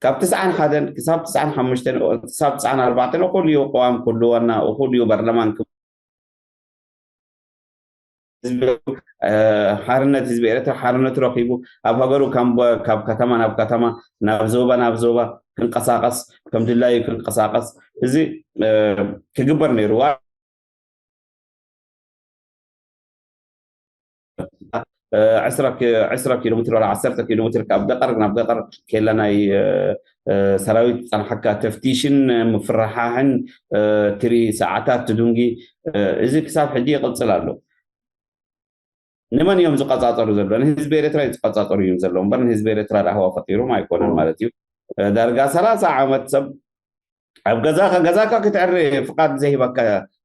ካብ ትስዓን ሓደን ክሳብ ትስዓን ሓሙሽተን ክሳብ ትስዓን ኣርባዕተን እኹል እዩ ቅዋም ክህልወና እኹል እዩ በርለማን ሓርነት ህዝቢ ኤርትራ ሓርነቱ ረኪቡ ኣብ ሃገሩ ካብ ከተማ ናብ ከተማ ናብ ዞባ ናብ ዞባ ክንቀሳቀስ ከም ድላዩ ክንቀሳቀስ እዚ ክግበር ነይሩ። ዕስራ ኪሎ ሜትር ወላ ዓሰርተ ኪሎ ሜትር ካብ ገጠር ናብ ገጠር ኬላ ናይ ሰራዊት ፃንሓካ ተፍቲሽን ምፍርሓሕን ትሪ ሰዓታት ትዱንጊ እዚ ክሳብ ሕጂ ይቕፅል ኣሎ። ንመን እዮም ዝቆፃፀሩ ዘሎ? ንህዝቢ ኤርትራ ዝቆፃፀሩ እዮም ዘሎ እምበር ንህዝቢ ኤርትራ ራህዋ ፈጢሮም ኣይኮነን ማለት እዩ። ዳርጋ ሰላሳ ዓመት ሰብ ኣብ ገዛካ ገዛካ ክትዕሪ ፍቃድ ዘይህበካ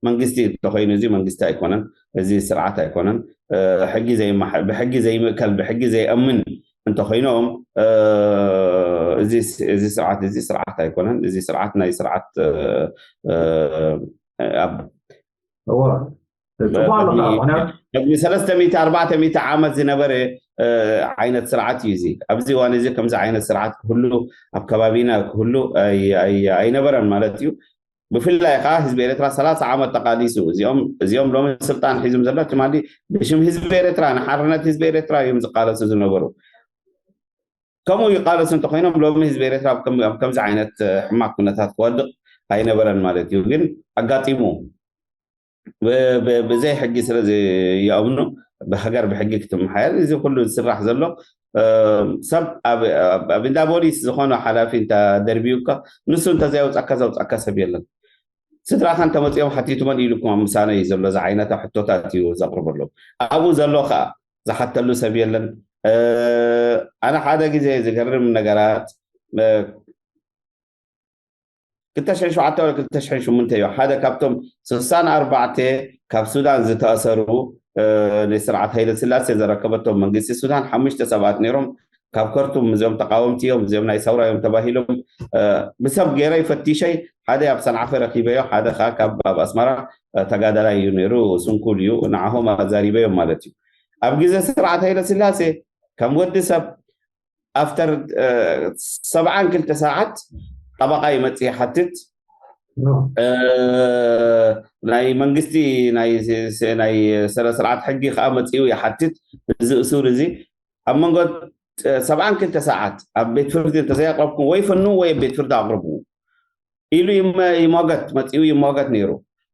መንግስቲ እንተኮይኑ እዚ መንግስቲ ኣይኮነን፣ እዚ ስርዓት ኣይኮነን። ሕጊ ብሕጊ ዘይምእከል ብሕጊ ዘይእምን እንተኮይኖም እዚ ስርዓት እዚ ስርዓት ኣይኮነን። እዚ ስርዓት ናይ ስርዓት ኣብ ቅድሚ ሰለስተ ሚእቲ ኣርባዕተ ሚእቲ ዓመት ዝነበረ ዓይነት ስርዓት እዩ እዚ። ኣብዚ እዋን እዚ ከምዚ ዓይነት ስርዓት ክህሉ ኣብ ከባቢና ክህሉ ኣይነበረን ማለት እዩ። ብፍላይ ከዓ ህዝቢ ኤርትራ ሰላሳ ዓመት ተቃሊሱ እዚኦም እዚኦም ሎሚ ስልጣን ሒዞም ዘሎ ትማሊ ብሽም ህዝቢ ኤርትራ ንሓርነት ህዝቢ ኤርትራ እዮም ዝቃለሱ ዝነበሩ። ከምኡ ይቃለሱ እንተኮይኖም ሎሚ ህዝቢ ኤርትራ ኣብ ከም- ኣብ ከምዚ ዓይነት ሕማቅ ኩነታት ክወድቅ ኣይነበረን ማለት እዩ። ግን ኣጋጢሙ ብ- ብ- ብዘይ ሕጊ ስለ ዝኣምኑ ብሃገር ብሕጊ ክትመሓየር እዚ ኩሉ ዝስራሕ ዘሎ ሰብ ኣብ እንዳ ፖሊስ ዝኾነ ሓላፊ እንተ ደርቢዩካ ንሱ እንተ ዘየውፃካ ዘውፃካ ሰብ የለን። ስድራኻ እንተመፂኦም ሓቲቱ መን ኢሉኩም ኣብ ምሳነ እዩ ዘሎ ዝዓይነታ ሕቶታት እዩ ዘቕርበሎም። ኣብኡ ዘሎ ከዓ ዝሓተሉ ሰብ የለን። ኣነ ሓደ ግዜ ዝገርም ነገራት ክልተ ሽሕን ሸውዓተ ወላ ክልተ ሽሕን ሸሞንተ እዩ ሓደ ካብቶም ስሳን ኣርባዕተ ካብ ሱዳን ዝተኣሰሩ ንስርዓት ሃይለ ስላሴ ዘረከበቶም መንግስቲ ሱዳን ሓሙሽተ ሰባት ነይሮም። ካብ ከርቱም እዚኦም ተቃወምቲ እዮም እዚኦም ናይ ሰውራ እዮም ተባሂሎም ብሰብ ገይረ ይፈቲሸይ ሓደ ኣብ ሰንዓፈ ረኪበዮ ሓደ ከዓ ካብ ኣብ ኣስመራ ተጋዳላይ እዩ ነይሩ። ስንኩል እዩ ንዓሆም ኣዛሪበዮም ማለት እዩ። ኣብ ግዜ ስርዓት ሃይለ ስላሴ ከም ወዲ ሰብ ኣፍተር ሰብዓን ክልተ ሰዓት ጠበቃ ይመፅእ ይሓትት ናይ መንግስቲ ናይ ስርዓት ሕጊ ከዓ መፅኡ ይሓትት። እዚ እሱር እዚ ኣብ መንጎ ሰብዓን ክልተ ሰዓት ኣብ ቤት ፍርዲ እንተዘይኣቅረብኩም ወይ ፈኑ ወይ ኣብ ቤት ፍርዲ ኣቅርቡ ኢሉ ይመ- ይሟገት መፂኡ ይሟገት ነይሩ።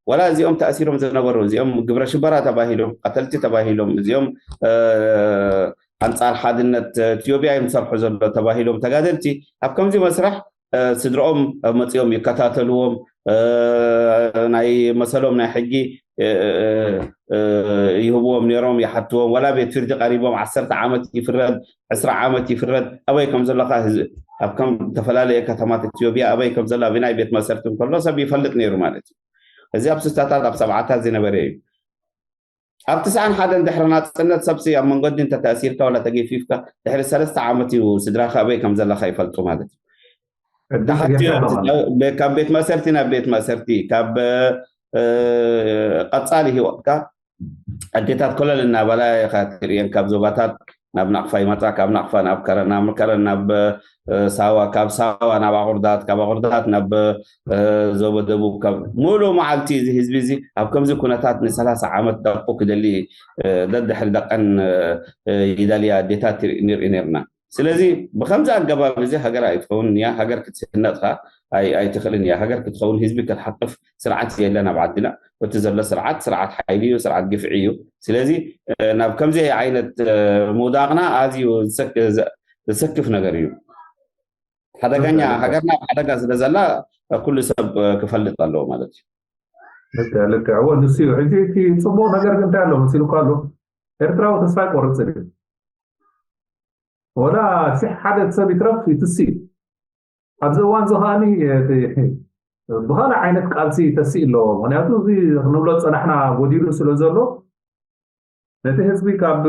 ወላ እዚኦም ተኣሲሮም ዝነበሩ እዚኦም ግብረ ሽበራ ተባሂሎም ቀተልቲ ተባሂሎም እዚኦም ኣንፃር ሓድነት ኢትዮጵያ እዮም ዝሰርሑ ዘሎ ተባሂሎም ተጋደልቲ ኣብ ከምዚ መስርሕ ስድረኦም መፂኦም ይከታተልዎም ናይ መሰሎም ናይ ሕጊ ይህብዎም ነይሮም ይሓትዎም ወላ ቤት ፍርዲ ቀሪቦም ዓሰርተ ዓመት ይፍረድ ዕስራ ዓመት ይፍረድ ኣበይ ከም ዘለካ ኣብ ከም ዝተፈላለየ ከተማት ኢትዮጵያ ኣበይ ከም ዘሎ ኣበናይ ቤት ማእሰርቲ እንከሎ ሰብ ይፈልጥ ነይሩ ማለት እዩ። እዚ ኣብ ስሳታት ኣብ ሰብዓታት ዝነበረ እዩ። ኣብ ትስዓን ሓደን ድሕሪ ናፅነት ሰብሲ ኣብ መንገዲ እንተተኣሲርካ ወላ ተገፊፍካ ድሕሪ ሰለስተ ዓመት እዩ ስድራካ ኣበይ ከም ዘለካ ይፈልጡ ማለት እዩ። ካብ ቤት ማእሰርቲ ናብ ቤት ማእሰርቲ ካብ ቀፃሊ ህይወትካ ኣዴታት ኮለል እናበላ ኢካ ትርእየን ካብ ዞባታት ናብ ናቕፋ ይመፃ ካብ ናቕፋ ናብ ከረን ናብ ከረን ናብ ሳዋ ካብ ሳዋ ናብ ኣቁርዳት ካብ ኣቁርዳት ናብ ዞበ ደቡብ ካብ ሙሉ መዓልቲ እዚ ህዝቢ እዚ ኣብ ከምዚ ኩነታት ንሰላሳ ዓመት ደቁ ክደሊ ደድሕሪ ደቀን ይደልያ ኣዴታት ንርኢ ነርና። ስለዚ ብከምዚ ኣገባብ እዚ ሃገር ኣይትኸውን እያ ሃገር ክትስነጥካ ኣይትኽእልን እያ ሃገር ክትኸውን ህዝቢ ክትሓቅፍ ስርዓት የለን ኣብ ዓድና። እቲ ዘሎ ስርዓት ስርዓት ሓይሊ እዩ ስርዓት ግፍዒ እዩ። ስለዚ ናብ ከምዚ ዓይነት ምውዳቅና ኣዝዩ ዘሰክፍ ነገር እዩ። ሓደገኛ ሃገርና ኣብ ሓደጋ ስለ ዘላ ኩሉ ሰብ ክፈልጥ ኣለዎ ማለት እዩ። ልክዕ እዎ ንሱ እዩ ሕጂ እቲ ፅቡቅ ነገር ግን እንታይ ኣሎ መሲሉካ ኣሎ። ኤርትራዊ ተስፋ ኣይቆርፅን እዩ። ወላ ሽሕ ሓደ ሰብ ይትረፍ ይትሲ እዩ። ኣብዚ እዋን እዚ ከዓኒ ብካልእ ዓይነት ቃልሲ ተስኢ ኣለዎ። ምክንያቱ እዚ ክንብሎ ዝፀናሕና ጎዲሉ ስለ ዘሎ ነቲ ህዝቢ ካብ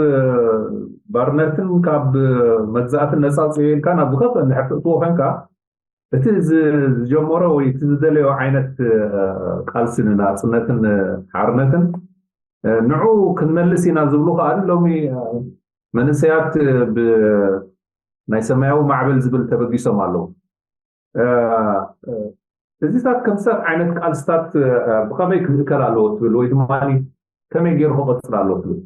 ባርነትን ካብ መግዛእትን ነፃ ኣውፅኦ ኢልካ ናብ ዝኸፍአ እንድሕር ትእትዎ ኮንካ እቲ ዝጀመሮ ወይ እቲ ዝደለዮ ዓይነት ቃልሲ ንናፅነትን ሓርነትን ንዑ ክንመልስ ኢና ዝብሉ ከዓ ሎሚ መንእሰያት ብናይ ሰማያዊ ማዕበል ዝብል ተበጊሶም ኣለዉ። እዚታት ከምዚታት ዓይነት ቃልስታት ብኸመይ ክምእከል ኣለዎ ትብል ወይ ድማ ከመይ ገይሩ ክቐፅል ኣለዎ ትብል?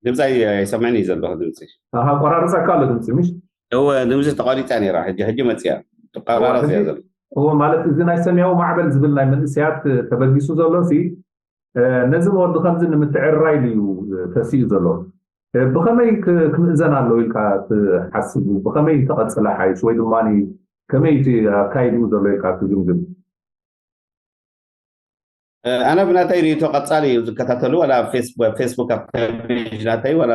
ድምፂ ኣይሰምዕን እዩ ዘለኹ ድምፂ። ኣሃ ቆራርፀካ ኣሎ ድምፂ ምሽ? እወ ድምፂ ተቋሪፃ ነይራ ሕጂ ሕጂ መፅያ ትቀራረፅ እያ ዘሎ። እወ ማለት እዚ ናይ ሰማያዊ ማዕበል ዝብል ናይ መንእሰያት ተበጊሱ ዘሎ ሲ ነዚ ንወዲ ከምዚ ንምትዕርራይ ድዩ ተሲኡ ዘሎ? ብኸመይ ክምእዘን ኣለዎ ኢልካ ትሓስቡ? ብኸመይ ተቐፅለ ሓይሽ ወይ ድማ ከመይ እቲ ኣካይድኡ ዘሎ ኢልካ ትግምግም? ኣነ ብናተይ ርእይቶ ቀፃሊ እዩ ዝከታተሉ ዋላ ኣብ ፌስቡክ ኣብ ፔጅ ናተይ ዋላ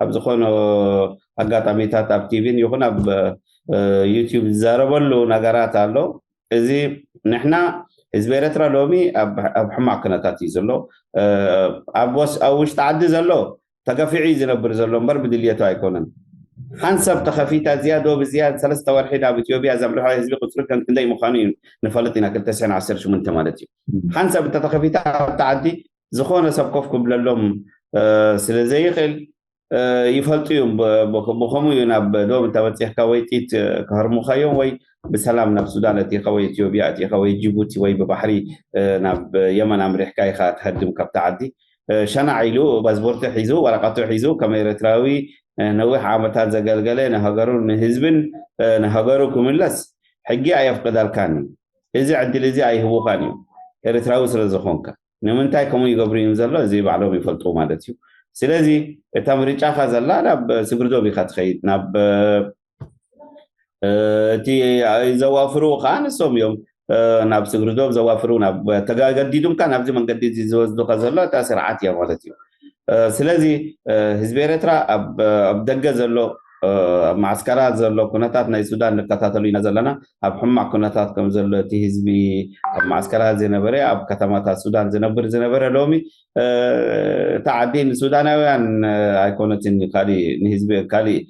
ኣብ ዝኾነ ኣጋጣሚታት ኣብ ቲቪን ይኹን ኣብ ዩቲዩብ ዝዛረበሉ ነገራት ኣሎ። እዚ ንሕና ህዝቢ ኤረትራ ሎሚ ኣብ ሕማቅ ኩነታት እዩ ዘሎ። ኣብ ውሽጢ ዓዲ ዘሎ ተገፊዑ እዩ ዝነብር ዘሎ እምበር ብድልየቱ ኣይኮነን። ሓንሳብ ተኸፊታ እዚኣ ዶብ እዚኣ ሰለስተ ወርሒ ናብ ኢትዮጵያ ዘምርሖ ህዝቢ ቁፅሪ ከም ክንደይ ምዃኑ እዩ ንፈልጥ ኢና ክልተ ሽሕን ዓሰርተ ሸሞንተ ማለት እዩ። ሓንሳብ እንተተኸፊታ ኣብቲ ዓዲ ዝኾነ ሰብ ኮፍ ክብለሎም ስለ ዘይኽእል ይፈልጡ እዮም። ብከምኡ እዩ ናብ ዶብ እንተበፂሕካ ወይ ጥይት ክሃርሙኻ እዮም ወይ ብሰላም ናብ ሱዳን ኣቲኻ ወይ ኢትዮጵያ ኣቲኻ ወይ ጅቡቲ ወይ ብባሕሪ ናብ የመን ኣምሪሕካ ኢኻ ትሃድም ካብቲ ዓዲ። ሸናዕ ኢሉ ፓስፖርቱ ሒዙ፣ ወረቐቱ ሒዙ፣ ከም ኤርትራዊ ነዊሕ ዓመታት ዘገልገለ፣ ንሃገሩን ንህዝብን ንሃገሩ ክምለስ ሕጊ ኣየፍቅደልካን እዩ። እዚ ዕድል እዚ ኣይህቡኻን እዩ፣ ኤርትራዊ ስለ ዝኾንካ። ንምንታይ ከምኡ ይገብሩ እዮም ዘሎ፣ እዚ ባዕሎም ይፈልጡ ማለት እዩ። ስለዚ እታ ምርጫኻ ዘላ ናብ ስግርዶብ ኢኻ ትኸይድ፣ ናብ እቲ ዘዋፍሩ ከዓ ንሶም እዮም። ናብ ስግርዶብ ዘዋፍሩ፣ ናብ ተገዲዱምካ ናብዚ መንገዲ እዚ ዝወስዱካ ዘሎ እታ ስርዓት እያ ማለት እዩ። ስለዚ ህዝቢ ኤርትራ ኣብ ደገ ዘሎ፣ ኣብ ማዓስከራት ዘሎ ኩነታት ናይ ሱዳን ንከታተሉ ኢና ዘለና። ኣብ ሕማቕ ኩነታት ከም ዘሎ እቲ ህዝቢ ኣብ ማዓስከራት ዝነበረ፣ ኣብ ከተማታት ሱዳን ዝነብር ዝነበረ፣ ሎሚ እታ ዓዲ ንሱዳናውያን ኣይኮነትን፣ ካሊእ ንህዝቢ፣ ካሊእ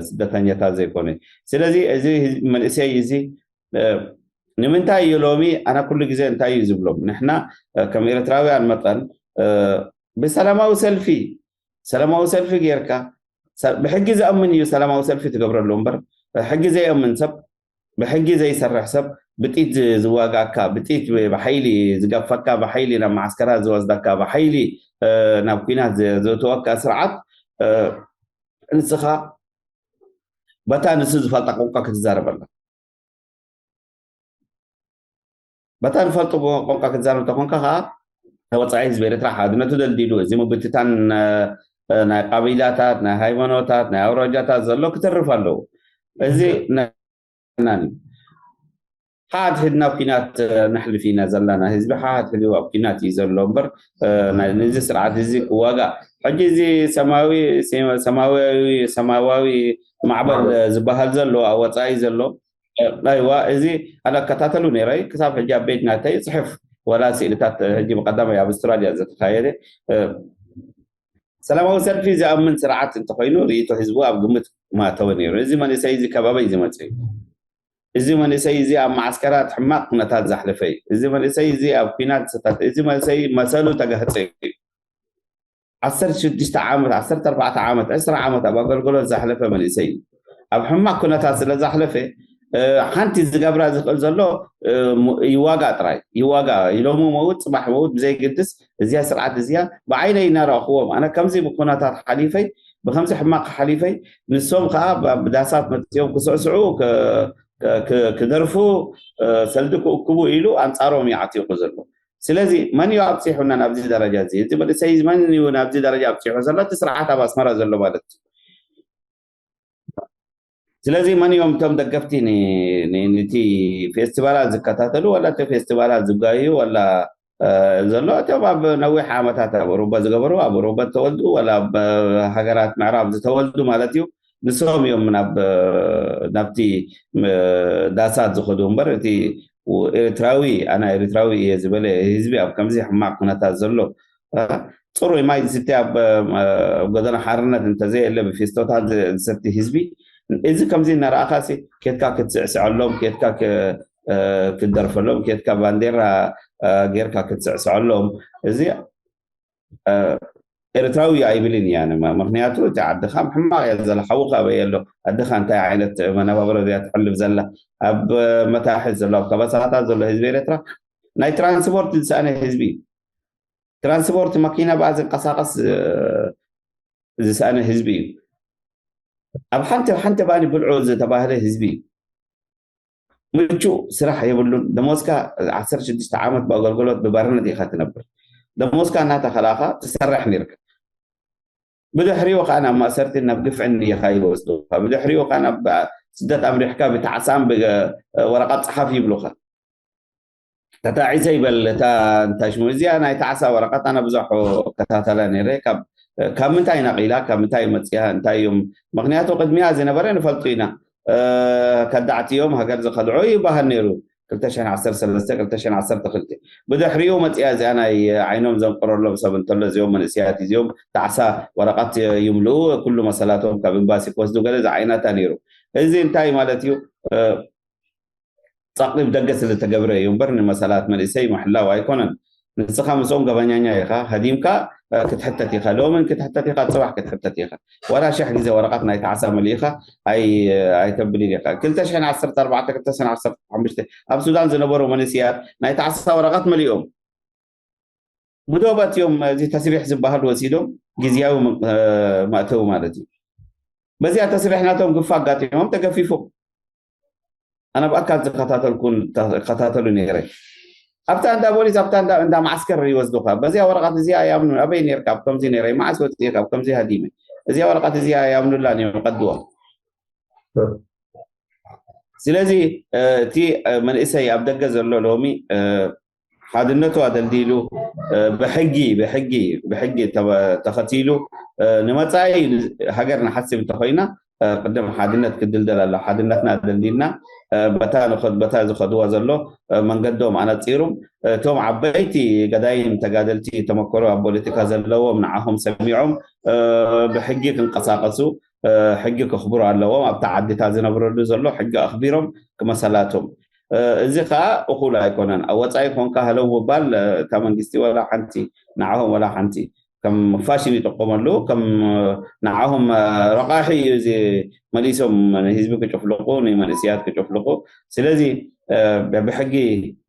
ስደተኛታት ዘይኮነ። ስለዚ እዚ መንእሰይ እዚ ንምንታይ እዩ ሎሚ፣ ኣነ ኩሉ ግዜ እንታይ እዩ ዝብሎም፣ ንሕና ከም ኤርትራውያን መጠን ብሰላማዊ ሰልፊ፣ ሰላማዊ ሰልፊ ጌርካ፣ ብሕጊ ዘእምን እዩ ሰላማዊ ሰልፊ ትገብረሉ እምበር፣ ሕጊ ዘየእምን ሰብ፣ ብሕጊ ዘይሰርሕ ሰብ፣ ብጢት ዝዋጋካ፣ ብጢት ብሓይሊ ዝገፈካ፣ ብሓይሊ ናብ ማዓስከራት ዝወስደካ፣ ብሓይሊ ናብ ኩናት ዘእትወካ ስርዓት፣ ንስኻ በታ ንሱ ዝፈልጣ ቋንቋ ክትዛረበላ፣ በታ ንፈልጡ ቋንቋ ክትዛረብ እንተኾንካ ከዓ፣ ወፃኢ ህዝቢ ኤርትራ ሓድነቱ ደልዲሉ፣ እዚ ምብትታን ናይ ቀቢላታት፣ ናይ ሃይማኖታት፣ ናይ ኣውራጃታት ዘሎ ክትርፍ ኣለዎ። እዚ ናናን ሓድሕድና ኩናት ነሕልፍ ኢና ዘለና። ህዝቢ ሓድሕዱ ኣብ ኩናት እዩ ዘሎ እምበር፣ ነዚ ስርዓት እዚ ክዋጋእ፣ ሕጂ እዚ ሰማዊ ሰማዊ ሰማዋዊ ማዕበል ዝበሃል ዘሎ ኣብ ወፃኢ ዘሎ፣ ኣይዋ፣ እዚ ኣነ ኣከታተሉ ነይረ። ክሳብ ሕጂ ኣብ ቤጅ ናተይ ይፅሕፍ፣ ወላ ስእልታት። ሕጂ ብቀዳማይ ኣብ ኣውስትራልያ ዝተካየደ ሰላማዊ ሰልፊ ዝኣምን ስርዓት እንተኮይኑ፣ ርእይቶ ህዝቡ ኣብ ግምት ማተወ ነይሩ። እዚ መንእሰይ እዚ ከባበይ ዝመፀ እዩ። እዚ መንእሰይ እዚ ኣብ ማዓስከራት ሕማቕ ኩነታት ዘሕለፈ እዩ። እዚ መንእሰይ እዚ ኣብ ኩናት ዝተት-፣ እዚ መንእሰይ መሰሉ ተጋህፀ እዩ። ዓሰርተ ሽዱሽተ ዓመት፣ ዓሰርተ ኣርባዕተ ዓመት፣ ዕስራ ዓመት ኣብ ኣገልግሎት ዘሕለፈ መንእሰይ እዩ። ኣብ ሕማቕ ኩነታት ስለ ዘሕለፈ፣ ሓንቲ ዝገብራ ዝኽእል ዘሎ ይዋጋ ጥራይ፣ ይዋጋ። ኢሎሞ መውት፣ ፅባሕ መውት ብዘይግድስ፣ እዚያ ስርዓት እዚያ ብዓይነይ እናረእኽዎም፣ ኣነ ከምዚ ብኩነታት ሓሊፈይ፣ ብከምዚ ሕማቕ ሓሊፈይ፣ ንሶም ከዓ ብዳሳት መፅኦም ክስዕስዑ፣ ክደርፉ፣ ሰልዲ ክእክቡ ኢሉ ኣንፃሮም እዩ ዓቲቑ ዘሎ። ስለዚ መን እዩ ኣብፂሑና ናብዚ ደረጃ እዚ? እዚ መንእሰይ መን እዩ ናብዚ ደረጃ ኣብፂሑ ዘሎ? እቲ ስርዓት ኣብ ኣስመራ ዘሎ ማለት እዩ። ስለዚ መን እዮም እቶም ደገፍቲ ን-፣ ን-፣ ነቲ ፌስቲቫላት ዝከታተሉ፣ ዋላ እቲ ፌስቲቫላት ዝጋዩ፣ ዋላ ዘሎ እቶም ኣብ ነዊሕ ዓመታት ኣብ ኦሮባ ዝገበሩ፣ ኣብ ኦሮባ ዝተወልዱ፣ ዋላ ኣብ ሃገራት ምዕራብ ዝተወልዱ ማለት እዩ። ንሶም እዮም ናብ ናብቲ ዳሳት ዝኸዱ እምበር፣ እቲ ኤርትራዊ፣ ኣና ኤርትራዊ እየ ዝበለ ህዝቢ ኣብ ከምዚ ሕማቕ ኩነታት ዘሎ፣ ፅሩይ ማይ ዝስተ ኣብ ጎደና ሓርነት እንተዘየለ ብፊስቶታት ዝሰቲ ህዝቢ፣ እዚ ከምዚ እናረኣኻሲ ኬትካ ክትስዕስዐሎም፣ ኬትካ ክትደርፈሎም፣ ኬትካ ባንዴራ ጌርካ ክትስዕስዐሎም፣ እዚ ኤርትራዊ እዩ ኣይብልን እያ። ምክንያቱ እቲ ዓድኻ ሕማቕ እያ ዘላ፣ ሓውኻ ኣበይ ኣሎ፣ ኣድኻ እንታይ ዓይነት መነባብሮ እያ ትሕልፍ ዘላ፣ ኣብ መታሕት ዘሎ፣ ኣብ ከበሳታት ዘሎ ህዝቢ ኤርትራ ናይ ትራንስፖርት ዝሰኣነ ህዝቢ እዩ። ትራንስፖርት መኪና ብኣ ዝንቀሳቐስ ዝሰኣነ ህዝቢ እዩ። ኣብ ሓንቲ ሓንቲ ባኒ ብልዑ ዝተባህለ ህዝቢ እዩ። ምቹእ ስራሕ የብሉን። ደሞዝካ ዓሰርተ ሽዱሽተ ዓመት ብኣገልግሎት ብባርነት ኢኻ ትነብር። ደሞዝካ እናተኸላኻ ትሰርሕ ነርካ። ብድሕሪኡ ከዓ ናብ ማእሰርቲ ናብ ግፍዕን ኢኻ ይወስዱኻ። ብድሕሪኡ ከዓ ናብ ስደት ኣምሪሕካ ብታዕሳም ወረቐት ፀሓፍ ይብሉኻ። ተታዒሰ ይበል እታ እንታይ ሽሙ እዚኣ ናይ ታዕሳ ወረቐት ኣነ ብዙሕ ከታተለ ነይረ። ካብ ምንታይ ነቒላ፣ ካብ ምንታይ መፅያ፣ እንታይ እዮም? ምክንያቱ ቅድሚያ ዝነበረ ንፈልጡ ኢና። ከዳዕቲ እዮም፣ ሃገር ዝኸድዑ ይበሃል ነይሩ። ክልተ ሽሕን ዓሰርተ ሰለስተ፣ ክልተ ሽሕን ዓሰርተ ክልተ። ብድሕሪኡ መፅያ እዚኣ ናይ ዓይኖም ዘንቆረሎም ሰብ እንተሎ እዚኦም መንእሰያት እዚኦም ታዕሳ ወረቐት ይምልኡ፣ ኩሉ መሰላቶም ካብ ኤምባሲ ክወስዱ ገለ ዝዓይነታ ነይሩ። እዚ እንታይ ማለት እዩ? ፃቕሪ ብደገ ስለ ተገብረ እዩ እምበር ንመሰላት መንእሰይ ምሕላው ኣይኮነን። ንስኻ ምስኦም ገበኛኛ ኢኻ፣ ሃዲምካ ክትሕተት ኢኻ፣ ሎምን ክትሕተት ኢኻ፣ ፅባሕ ክትሕተት ኢኻ። ዋላ ሽሕ ግዜ ወረቐት ናይ ታዕሳ መሊእኻ ኣይተብልን ኢኻ። ክልተ ሽሕን ዓሰርተ ኣርባዕተ፣ ክልተ ሽሕን ዓሰርተ ሓሙሽተ ኣብ ሱዳን ዝነበሩ መንእሰያት ናይ ታዕሳ ወረቐት መሊኦም ብዶባት እዮም እዚ ተስሪሕ ዝበሃል ወሲዶም ግዝያዊ መእተዊ ማለት እዩ። በዚኣ ተስሪሕ ናቶም ግፋ ኣጋጢሞም ተገፊፎም። ኣነ ብኣካል ዝከታተልኩን ከታተሉ ነይረ። ኣብታ እንዳ ፖሊስ ኣብታ እንዳ ማዓስከር ይወስዱካ። በዚያ ወረቐት እዚኣ ያምኑ ኣበይ ነርካ? ኣብ ከምዚ ነይረ። መዓስ ወፂእካ? ኣብ ከምዚ ሃዲመ። እዚኣ ወረቐት እዚኣ ያምኑላን እዮም ቀድዎም። ስለዚ እቲ መንእሰይ ኣብ ደገ ዘሎ ሎሚ ሓድነቱ ኣደልዲሉ ብሕጊ ብሕጊ ብሕጊ ተኸቲሉ ንመፃኢ ሃገር ንሓስብ እንተኮይና ቅድም ሓድነት ክድልደል ኣሎ። ሓድነትና ኣደልዲልና በታ በታ ዝኸድዋ ዘሎ መንገዶም ኣነፂሩም እቶም ዓበይቲ ገዳይም ተጋደልቲ ተመክሮ ኣብ ፖለቲካ ዘለዎም ንዓኹም ሰሚዖም ብሕጊ ክንቀሳቀሱ ሕጊ ከኽብሩ ኣለዎም። ኣብታ ዓድታት ዝነብረሉ ዘሎ ሕጊ ኣኽቢሮም ክመሰላቶም። እዚ ከዓ እኹል ኣይኮነን። ኣብ ወፃኢ ኮንካ ሃለው ምባል እታ መንግስቲ ዋላ ሓንቲ ንዓኹም ዋላ ሓንቲ ከም ፋሽን ይጥቀመሉ ከም ንዓኹም ረቃሒ እዩ። እዚ መሊሶም ንህዝቢ ክጭፍልቁ ንመንእስያት ክጭፍልቁ። ስለዚ ብሕጊ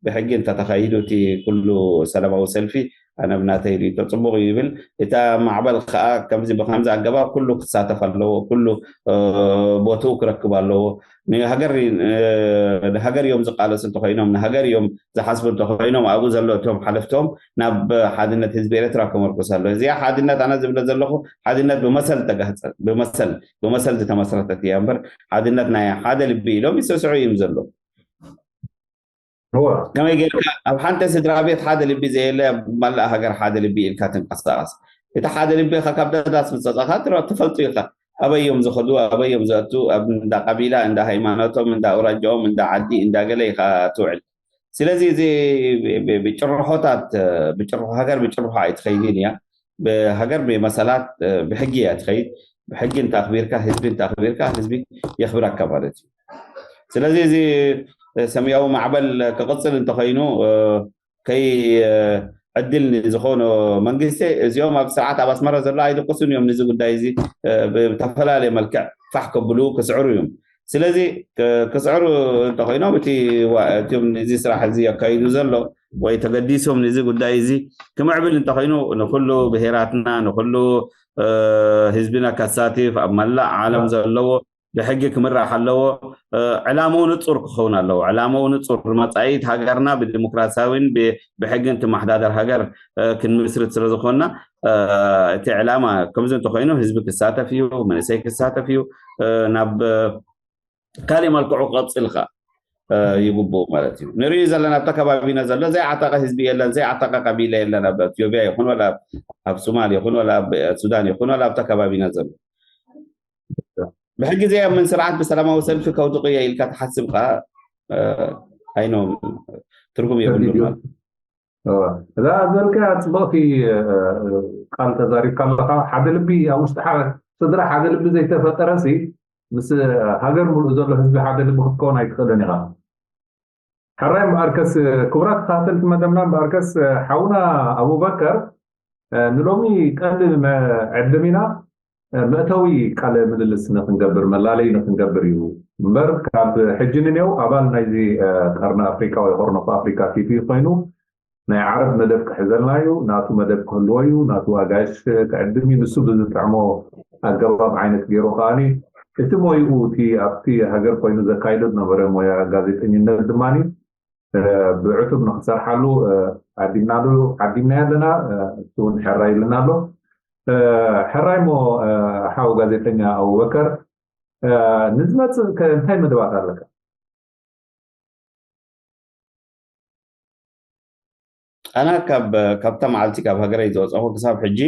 ብሕጊ እንተተኻይዱ እቲ ኩሉ ሰላማዊ ሰልፊ ኣነ ብናተይ ርእይቶ ፅቡቕ እዩ ይብል። እታ ማዕበል ከዓ ከምዚ ብከምዚ ኣገባብ ኩሉ ክሳተፍ ኣለዎ፣ ኩሉ ቦትኡ ክረክብ ኣለዎ። ንሃገር ንሃገር እዮም ዝቃለሱ እንተኮይኖም ንሃገር እዮም ዝሓስቡ እንተኮይኖም ኣብኡ ዘሎ እቶም ሓለፍቶም ናብ ሓድነት ህዝቢ ኤርትራ ክመርኩስ ኣሎ። እዚኣ ሓድነት ኣነ ዝብለ ዘለኹ ሓድነት ብመሰል ተጋህፀ ብመሰል ብመሰል ዝተመስረተት እያ እምበር ሓድነት ናይ ሓደ ልቢ ኢሎም ይስስዑ እዮም ዘሎ። ከመይ ጌርካ ኣብ ሓንቲ ስድራ ቤት ሓደ ልቢ ዘየለ ኣብ መላእ ሃገር ሓደ ልቢ ኢልካ ትንቀሳቀስ? እቲ ሓደ ልቢ ካ ካብ ደዳስ ምፀፃካ ትፈልጡ ኢካ። ኣበይ እዮም ዝኸዱ ኣበይ እዮም ዘእቱ ኣብ እንዳ ቀቢላ እንዳ ሃይማኖቶም እንዳ ኣውራጃኦም እንዳ ዓዲ እንዳ ገለ ኢካ ትውዕል። ስለዚ እዚ ብጭርሖታት ሃገር ብጭርሖ ኣይትኸይድን እያ። ብሃገር ብመሰላት ብሕጊ እያ ትኸይድ። ብሕጊ እንተ ኣኽቢርካ ህዝቢ እንተ ኣኽቢርካ ህዝቢ የኽብረካ ማለት እዩ። ስለዚ እዚ ሰማያዊ ማዕበል ክቕፅል እንተኾይኑ ከይ ዕድል ንዝኾኖ መንግስቲ እዚኦም ኣብ ስርዓት ኣብ ኣስመራ ዘሎ ኣይድቅሱን እዮም። ንዚ ጉዳይ እዚ ብተፈላለየ መልክዕ ፋሕ ከብሉ ክስዕሩ እዮም። ስለዚ ክስዕሩ እንተኮይኖም እቲ እቲም ንዚ ስራሕ እዚ ኣካይዱ ዘሎ ወይ ተገዲሶም ንዚ ጉዳይ እዚ ክምዕብል እንተኮይኑ ንኩሉ ብሄራትና ንኩሉ ህዝብና ከሳትፍ ኣብ መላእ ዓለም ዘለዎ ብሕጊ ክምራሕ ኣለዎ። ዕላምኡ ንፁር ክኸውን ኣለዎ። ዕላምኡ ንፁር መፃኢት ሃገርና ብዲሞክራሲያዊን ብሕግን ትመሓዳደር ሃገር ክንምስርት ስለዝኮንና እቲ ዕላማ ከምዚ እንተኮይኑ ህዝቢ ክሳተፍ እዩ፣ መንእሰይ ክሳተፍ እዩ። ናብ ካሊእ መልክዑ ክቐፅል ከ ይግብኡ ማለት እዩ። ንሪኢ ዘለና ኣብታ ከባቢና ዘሎ ዘይዓጠቀ ህዝቢ የለን፣ ዘይዓጠቀ ቀቢለ የለን። ኣብ ኢትዮጵያ ይኹን ወላ ኣብ ሱማል ይኹን ወላ ኣብ ሱዳን ይኹን ወላ ኣብታ ከባቢና ዘሎ ብሕጊ ዘየምን ስርዓት ብሰላማዊ ሰልፊ ከውድቕ እየ ኢልካ ትሓስብ ከ ኣይኖም ትርጉም የብሉን ማለት እዛ ዘልካ ፅብቕቲ ቃል ተዛሪብካ ኣለካ። ሓደ ልቢ ኣብ ውሽጢ ስድራ ሓደ ልቢ ዘይተፈጠረ ሲ ምስ ሃገር ሙሉእ ዘሎ ህዝቢ ሓደ ልቢ ክትከውን ኣይትኽእልን ኢኻ። ሕራይ እምበኣርከስ ክቡራት ተኸታተልቲ መደብና እምበኣርከስ ሓውና ኣቡበከር ንሎሚ ቀንዲ ዕድም ኢና መእተዊ ቃለ ምልልስ ንክንገብር መላለይ ንክንገብር እዩ እምበር ካብ ሕጂ ንኔው ኣባል ናይዚ ቀርኒ ኣፍሪካ ወይ ሆርን ኦፍ ኣፍሪካ ቲቪ ኮይኑ ናይ ዓረብ መደብ ክሕዘልና እዩ። ናቱ መደብ ክህልዎ እዩ። ናቱ ኣጋይሽ ክዕድም እዩ። ንሱ ብዝጥዕሞ ኣገባብ ዓይነት ገይሩ ከዓኒ እቲ ሞይኡ እቲ ኣብቲ ሃገር ኮይኑ ዘካይዶ ዝነበረ ሞያ ጋዜጠኝነት ድማ ብዕቱብ ንክሰርሓሉ ዓዲምናሉ ዓዲምናዮ ኣለና። እሱ እውን ሕራይ ኢሉና ኣሎ። ሕራይ ሞ ሓው ጋዜጠኛ ኣቡበከር ንዝመፅእ ከ እንታይ መደባት ኣለካ? ኣነ ካብ ካብታ መዓልቲ ካብ ሃገረይ ዝወፀኹ ክሳብ ሕጂ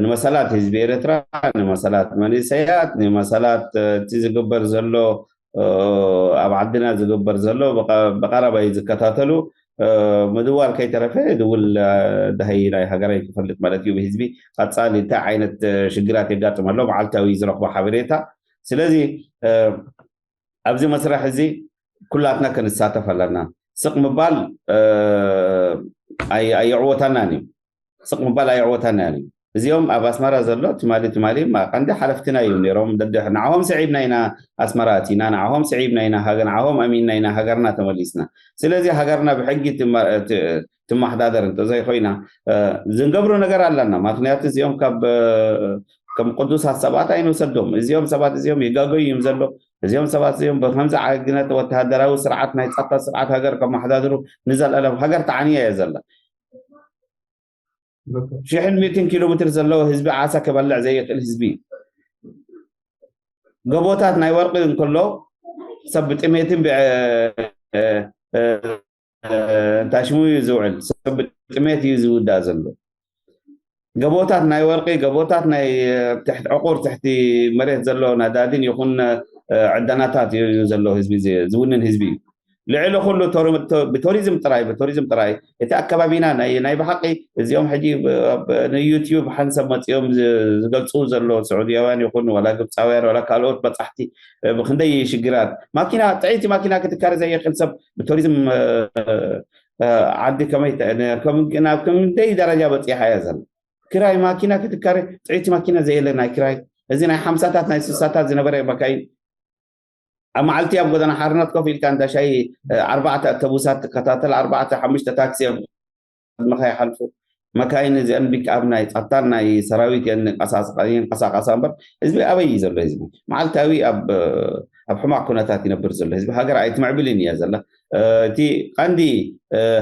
ንመሰላት ህዝቢ ኤርትራ ንመሰላት መንእሰያት ንመሰላት እቲ ዝግበር ዘሎ ኣብ ዓድና ዝግበር ዘሎ ብቐረባ እዩ ዝከታተሉ ምድዋል ከይተረፈ ድውል ደሃይ ናይ ሃገራይ ክፈልጥ ማለት እዩ ብህዝቢ ቀፃሊ እንታይ ዓይነት ሽግራት የጋጥም ኣሎ መዓልታዊ ዝረክቦ ሓበሬታ ስለዚ ኣብዚ መስርሕ እዚ ኩላትና ክንሳተፍ ኣለና ስቕ ምባል ኣየዕወታናን እዩ ስቕ ምባል ኣየዕወታናን እዩ እዚኦም ኣብ ኣስመራ ዘሎ ትማሊ ትማሊ ቀንዲ ሓለፍትና እዮም ነይሮም። ንዓሆም ስዒብና ኢና ኣስመራ ኣቲና፣ ንዓሆም ስዒብና ኢና፣ ንዓሆም ኣሚንና ኢና ሃገርና ተመሊስና። ስለዚ ሃገርና ብሕጊ ትመሓዳደር እንተዘይኮይና ዝንገብሮ ነገር ኣለና። ምክንያቱ እዚኦም ካብ ከም ቅዱሳት ሰባት ኣይንውሰዶም። እዚኦም ሰባት እዚኦም ይጋገዩ እዮም ዘሎ። እዚኦም ሰባት እዚኦም ብከምዚ ዓይነት ወተሃደራዊ ስርዓት ናይ ጸጥታ ስርዓት ሃገር ከመሓዳድሩ ንዘለኣለም ሃገር ተዓንያ እያ ዘላ። ሽሕን ሚእትን ኪሎ ሜትር ዘለዎ ህዝቢ ዓሳ ክበልዕ ዘይኽእል ህዝቢ እዩ። ገቦታት ናይ ወርቂ እንከሎ ሰብ ብጥሜትን እንታይ ሽሙ እዩ ዝውዕል፣ ሰብ ብጥሜት እዩ ዝውዳእ ዘሎ። ገቦታት ናይ ወርቂ፣ ገቦታት ናይ ትሕቲ ዕቁር ትሕቲ መሬት ዘሎ ነዳዲን ይኹን ዕደናታት እዩ ዘሎ ህዝቢ ዝውንን ህዝቢ እዩ። ልዕሊ ኩሉ ብቱሪዝም ጥራይ ብቱሪዝም ጥራይ እቲ ኣከባቢና ናይ ብሓቂ እዚኦም ሕጂ ንዩቲዩብ ሓንሰብ መፂኦም ዝገልፁ ዘሎ ስዑድያውያን ይኹን ዋላ ግብፃውያን ዋላ ካልኦት በፃሕቲ ብክንደይ ሽግራት ማኪና ጥዕይቲ ማኪና ክትካረ ዘይክእል ሰብ ብቱሪዝም ዓዲ ከመይ ናብ ክንደይ ደረጃ በፂሓ እያ ዘላ። ክራይ ማኪና ክትካረ ጥዕይቲ ማኪና ዘየለ ናይ ክራይ እዚ ናይ ሓምሳታት ናይ ስሳታት ዝነበረ መካይን ኣብ መዓልቲ ኣብ ጎደና ሓርነት ኮፍ ኢልካ እንዳ ሻሂ ኣርባዕተ ኣተቡሳት ትከታተል ኣርባዕተ ሓሙሽተ ታክሲ ኣብ ቅድመኻ ይሓልፉ። መካይን እዚአን ቢክኣብ ናይ ጸጥታን ናይ ሰራዊት እየን ይንቀሳቀሳ እምበር ህዝቢ ኣበይ እዩ ዘሎ? ህዝቢ መዓልታዊ ኣብ ኣብ ሕማቅ ኩነታት ይነብር ዘሎ ህዝቢ ሃገር ኣይትምዕብልን እያ ዘላ። እቲ ቀንዲ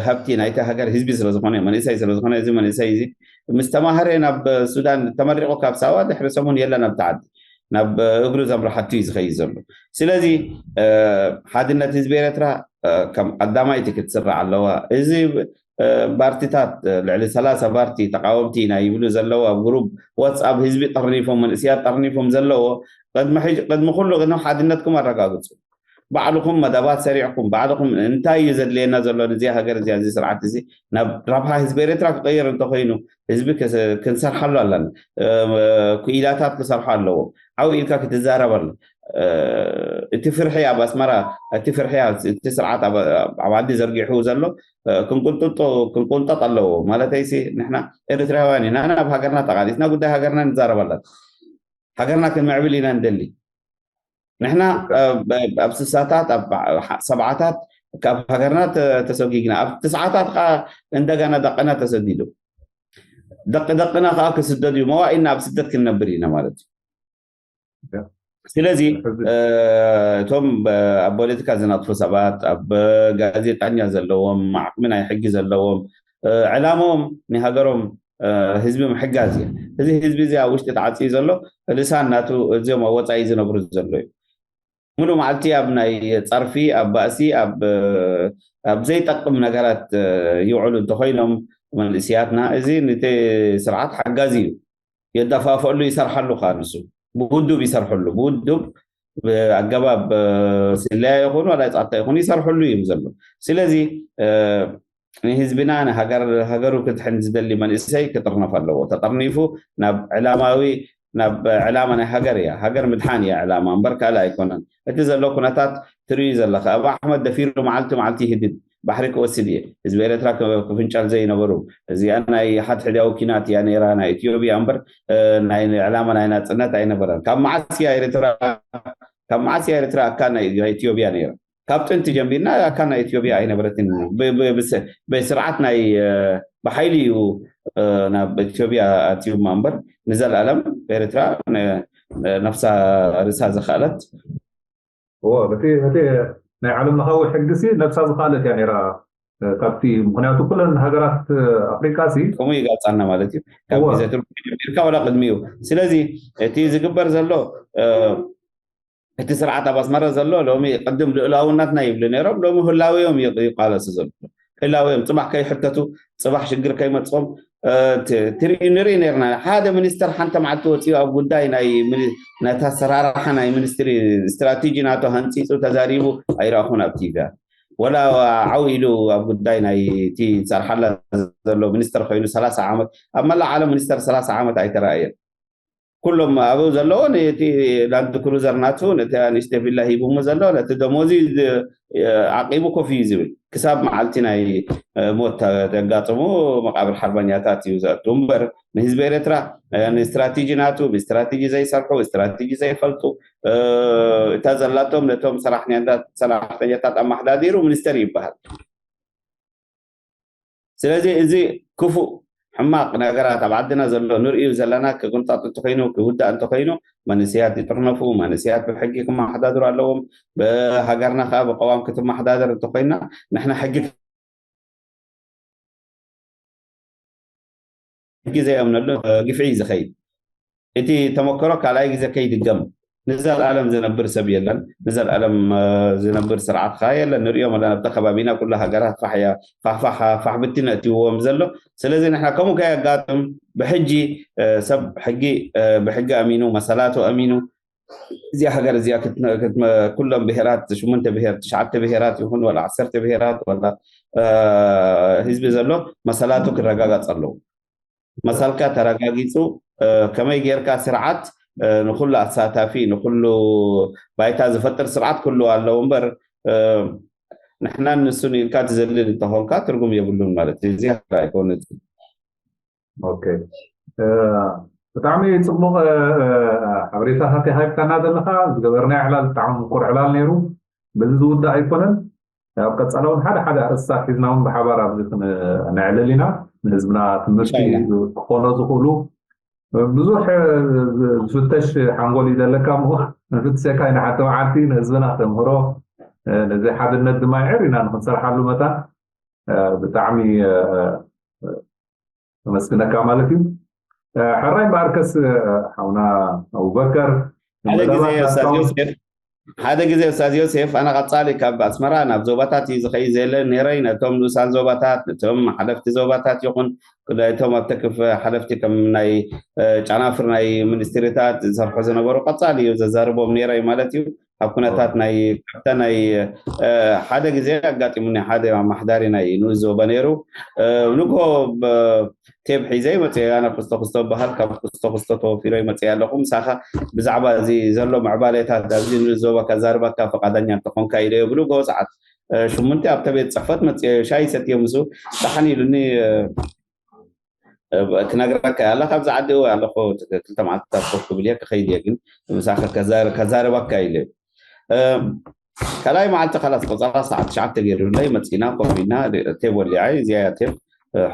ሃብቲ ናይቲ ሃገር ህዝቢ ስለዝኾነ መንእሰይ ስለዝኾነ እዚ መንእሰይ እዚ ምስ ተማህረ ናብ ሱዳን ተመሪቑ ካብ ሳዋ ድሕሪ ሰሙን የለን ኣብቲ ዓዲ ናብ እግሩ ዘምርሓቱ እዩ ዝኸይድ ዘሎ። ስለዚ ሓድነት ህዝቢ ኤርትራ ከም ቀዳማይቲ ክትስራዕ ኣለዋ። እዚ ባርቲታት ልዕሊ ሰላሳ ባርቲ ተቃወምቲ ናይ ይብሉ ዘለዉ ኣብ ግሩብ ዋትስኣፕ ህዝቢ ጠርኒፎም መንእስያት ጠርኒፎም ዘለዎ ቅድሚ ኩሉ ቅድሚ ሓድነትኩም ኣረጋግፁ። ባዕልኹም መደባት ሰሪዕኩም ባዕልኹም እንታይ እዩ ዘድልየና ዘሎ ንዚኣ ሃገር እዚኣ እዚ ስርዓት እዚ ናብ ረብሓ ህዝቢ ኤርትራ ክቀይር እንተኮይኑ ህዝቢ ክንሰርሓሉ ኣለና። ክኢላታት ክሰርሑ ኣለዎ። ዓው ኢልካ ክትዛረብ ኣሎ። እቲ ፍርሒ ኣብ ኣስመራ እቲ ፍርሒ እቲ ስርዓት ኣብ ዓዲ ዘርጊሑ ዘሎ ክንቁንጠጥ ኣለዎ። ማለተይሲ ንሕና ኤርትራውያን ኢና ናብ ሃገርና ተቃሊስና ጉዳይ ሃገርና ንዛረብ ኣለና። ሃገርና ክንምዕብል ኢና ንደሊ። ንሕና ኣብ ስሳታት ኣብ ሰብዓታት ካብ ሃገርና ተሰጊግና ኣብ ትስዓታት ከዓ እንደገና ደቅና ተሰዲዱ ደቂ ደቅና ከዓ ክስደዱ እዩ። መዋኢልና ኣብ ስደት ክንነብር ኢና ማለት እዩ። ስለዚ እቶም ኣብ ፖለቲካ ዝነጥፉ ሰባት ኣብ ጋዜጣኛ ዘለዎም ዓቅሚ ናይ ሕጊ ዘለዎም ዕላማኦም ንሃገሮም ህዝቢ ምሕጋዝ እየ። እዚ ህዝቢ እዚ ኣብ ውሽጢ ተዓፅዩ ዘሎ ልሳን ናቱ እዚኦም ኣብ ወፃኢ ዝነብሩ ዘሎ እዩ። ሙሉ መዓልቲ ኣብ ናይ ፀርፊ ኣብ ባእሲ ኣብ ዘይጠቅም ነገራት ይውዕሉ እንተኮይኖም መንእስያትና እዚ ንቲ ስርዓት ሓጋዚ እዩ። የዳፋፈሉ ይሰርሓሉ ከዓ ንሱ ብውዱብ ይሰርሐሉ ብውዱብ ብኣገባብ ስለያ ይኹኑ ዋላ ፃታ ይኹኑ ይሰርሐሉ እዩ ዘሎ። ስለዚ ንህዝብና ንሃገሩ ክድሕን ዝደሊ መንእሰይ ክጥርነፍ ኣለዎ። ተጠርኒፉ ናብ ዕላማዊ ናብ ዕላማ ናይ ሃገር እያ። ሃገር ምድሓን እያ ዕላማ እምበር ካልእ ኣይኮነን። እቲ ዘሎ ኩነታት ትርእዩ ዘለኻ ኣብ ኣሕመድ ደፊሩ መዓልቲ መዓልቲ ይህድድ ባሕሪ ክወስድ እየ። ህዝቢ ኤርትራ ክፍንጨል ዘይነበሩ እዚኣ ናይ ሓድሕዳዊ ኪናት እያ ነይራ ናይ ኢትዮጵያ እምበር ናይ ዕላማ ናይ ናፅነት ኣይነበረን። ካብ መዓስ እያ ኤርትራ ካብ መዓስ እያ ኤርትራ ኣካል ናይ ኢትዮጵያ ነይራ? ካብ ጥንቲ ጀሚርና ኣካል ናይ ኢትዮጵያ ኣይነበረትን። ብስርዓት ናይ ብሓይሊ እዩ ናብ ኢትዮጵያ ኣትዩማ እምበር ንዘለኣለም ኤርትራ ነፍሳ ርእሳ ዝኸኣለት እዎ እቲ እቲ ናይ ዓለም ለኻዊ ሕጊ ሲ ነብሳ ዝኻለት እያ ነይራ ካብቲ ምክንያቱ ኩለን ሃገራት ኣፍሪቃ ሲ ከምኡ ይጋፃና ማለት እዩ። ካብ ግዜ ቱርኪ ጀሚርካ ዋላ ቅድሚ እዩ። ስለዚ እቲ ዝግበር ዘሎ እቲ ስርዓት ኣብ ኣስመራ ዘሎ ሎሚ ቅድም ልእላውነትና ይብሉ ነይሮም ሎሚ ህላውዮም ይቃለሱ ዘሎ ህላውዮም ፅባሕ ከይሕተቱ ፅባሕ ሽግር ከይመፅኦም ንርኢ ነርና ሓደ ሚኒስተር ሓንቲ መዓልቲ ወፂኡ ኣብ ጉዳይ ናይ ኣሰራርሓ ናይ ሚኒስትሪ ስትራቴጂ ናቶ ሃንፂፁ ተዛሪቡ ኣይረኣኹን ኣብ ቲቪ ወላ ዓው ኢሉ ኣብ ጉዳይ ናይ እቲ ዝሰርሓላ ዘሎ ሚኒስተር ኮይኑ ሰላሳ ዓመት ኣብ መላእ ዓለም ሚኒስተር ሰላሳ ዓመት ኣይተረኣየን ኩሎም ኣብኡ ዘለዎ ነቲ ላንድ ክሩዘር ናቱ፣ ነቲ ንእሽተ ቪላ ሂቡሙ ዘሎ፣ ነቲ ደሞዚ ዓቂቡ ኮፍ እዩ ዝብል። ክሳብ መዓልቲ ናይ ሞት ዘጋጥሙ መቃብር ሓርበኛታት እዩ ዘእቱ እምበር፣ ንህዝቢ ኤርትራ ንስትራቴጂ ናቱ ብስትራቴጂ ዘይሰርሑ፣ ስትራቴጂ ዘይፈልጡ፣ እታ ዘላቶም ነቶም ሰራሕተኛታት ኣመሓዳዲሩ ሚኒስተር ይበሃል። ስለዚ እዚ ክፉእ ሕማቕ ነገራት ኣብ ዓድና ዘሎ ንርእዩ ዘለና፣ ክቕንጠጥ እንተኾይኑ፣ ክውዳእ እንተኾይኑ፣ መንእሰያት ይጥርነፉ፣ መንእሰያት ብሕጊ ክመሓዳድሩ ኣለዎም። ብሃገርና ከዓ ብቀዋም ክትመሓዳደር እንተኾይና፣ ንሕና ሕጊ ሕጊ ዘይኣምነሉ ግፍዒ እዩ ዝኸይድ። እቲ ተመክሮ ካልኣይ ግዜ ከይድገም፣ ንዘለኣለም ዝነብር ሰብ የለን። ንዘለኣለም ዝነብር ስርዓት ከዓ የለን። ንሪኦም ኣለና ኣብቲ ከባቢና ኩሉ ሃገራት ፋሕ እያ፣ ፋሕ ፋሕ ፋሕ ብትን እትይዎም ዘሎ። ስለዚ ንሕና ከምኡ ከየጋጥም ብሕጂ ሰብ ሕጊ ብሕጊ ኣሚኑ፣ መሰላቱ ኣሚኑ፣ እዚኣ ሃገር እዚኣ ኩሎም ብሄራት፣ ሽሙንተ ብሄር፣ ትሽዓተ ብሄራት ይኹን ዋላ ዓሰርተ ብሄራት ዋላ ህዝቢ ዘሎ መሰላቱ ክረጋጋፅ ኣለዎ። መሰልካ ተረጋጊፁ ከመይ ጌርካ ስርዓት ንኩሉ ኣሳታፊ፣ ንኩሉ ባይታ ዝፈጥር ስርዓት ክህልዎ ኣለዎ እምበር ንሕናን ንሱን ኢልካ ትዘልል እንተኾንካ ትርጉም የብሉን ማለት እዩ። እዚ ኣይኮነትን። ኦኬ፣ ብጣዕሚ ፅቡቕ ሓበሬታታት ሃብካና ዘለኻ። ዝገበርናዮ ዕላል ብጣዕሚ ምቁር ዕላል ነይሩ። በዚ ዝውዳእ ኣይኮነን። ኣብ ቀፃሊ እውን ሓደ ሓደ ኣርእስታት ሒዝና እውን ብሓባር ኣብዚ ነዕልል ኢና። ንህዝብና ትምህርቲ ክኾኖ ዝኽእሉ ብዙሕ ዝፍተሽ ሓንጎል እዩ ዘለካ። እሞ ንፍትሸካ ኢና ሓንቲ መዓልቲ ንህዝብና ተምህሮ ነዚ ሓድነት ድማ ይዕር ኢና ንክንሰርሓሉ መታን ብጣዕሚ ተመስግነካ ማለት እዩ። ሕራይ እምበኣርከስ ሓውና ኣቡበከር ሓደ ግዜ ኡስታዝ ዮሴፍ ሓደ ግዜ ኡስታዝ ዮሴፍ ኣነ ቀጻሊ ካብ ኣስመራ ናብ ዞባታት እዩ ዝኸይ ዘለ ነይረይ ነቶም ንኡሳን ዞባታት ነቶም ሓለፍቲ ዞባታት ይኹን እቶም ኣብ ተክፍ ሓለፍቲ ከም ናይ ጨናፍር ናይ ሚኒስትሪታት ዝሰርሑ ዝነበሩ ቀጻሊ እዩ ዘዛርቦም ነይረይ ማለት እዩ። ኣብ ኩነታት ናይ ካብታ ናይ ሓደ ግዜ ኣጋጢሙኒ ሓደ ኣማሓዳሪ ናይ ንኡስ ዞባ ነይሩ ንጎ ቴብ ሒዘ ይመፅእ ኣነ ክስቶ ክስቶ በሃል ካብ ክስቶ ክስቶ ተወፊረ ይመፅእ ኣለኹ ምሳኻ ብዛዕባ እዚ ዘሎ ምዕባሌታት ኣብዚ ንኡስ ዞባ ከዛርበካ ፈቃደኛ እንተኾንካ ኢለ ብሉ ጎ ሰዓት ሽሙንተ ኣብተ ቤት ፅሕፈት መፅእ ሻይ ሰትዮ ምስ ዳሓን ኢሉኒ ክነግረካ ኣላ ካብዚ ዓዲ ኣለኹ ክልተ መዓልትታት ኮፍ ክብል እየ ክኸይድ እየ ግን ምሳኻ ከዛርበካ ኢለ ካልኣይ መዓልቲ ካላስ ቆፀራ ሰዓት ትሽዓተ ገይሩለይ መፂና ኮፍ ኢልና ቴብ ወሊዓ እዚያ ቴብ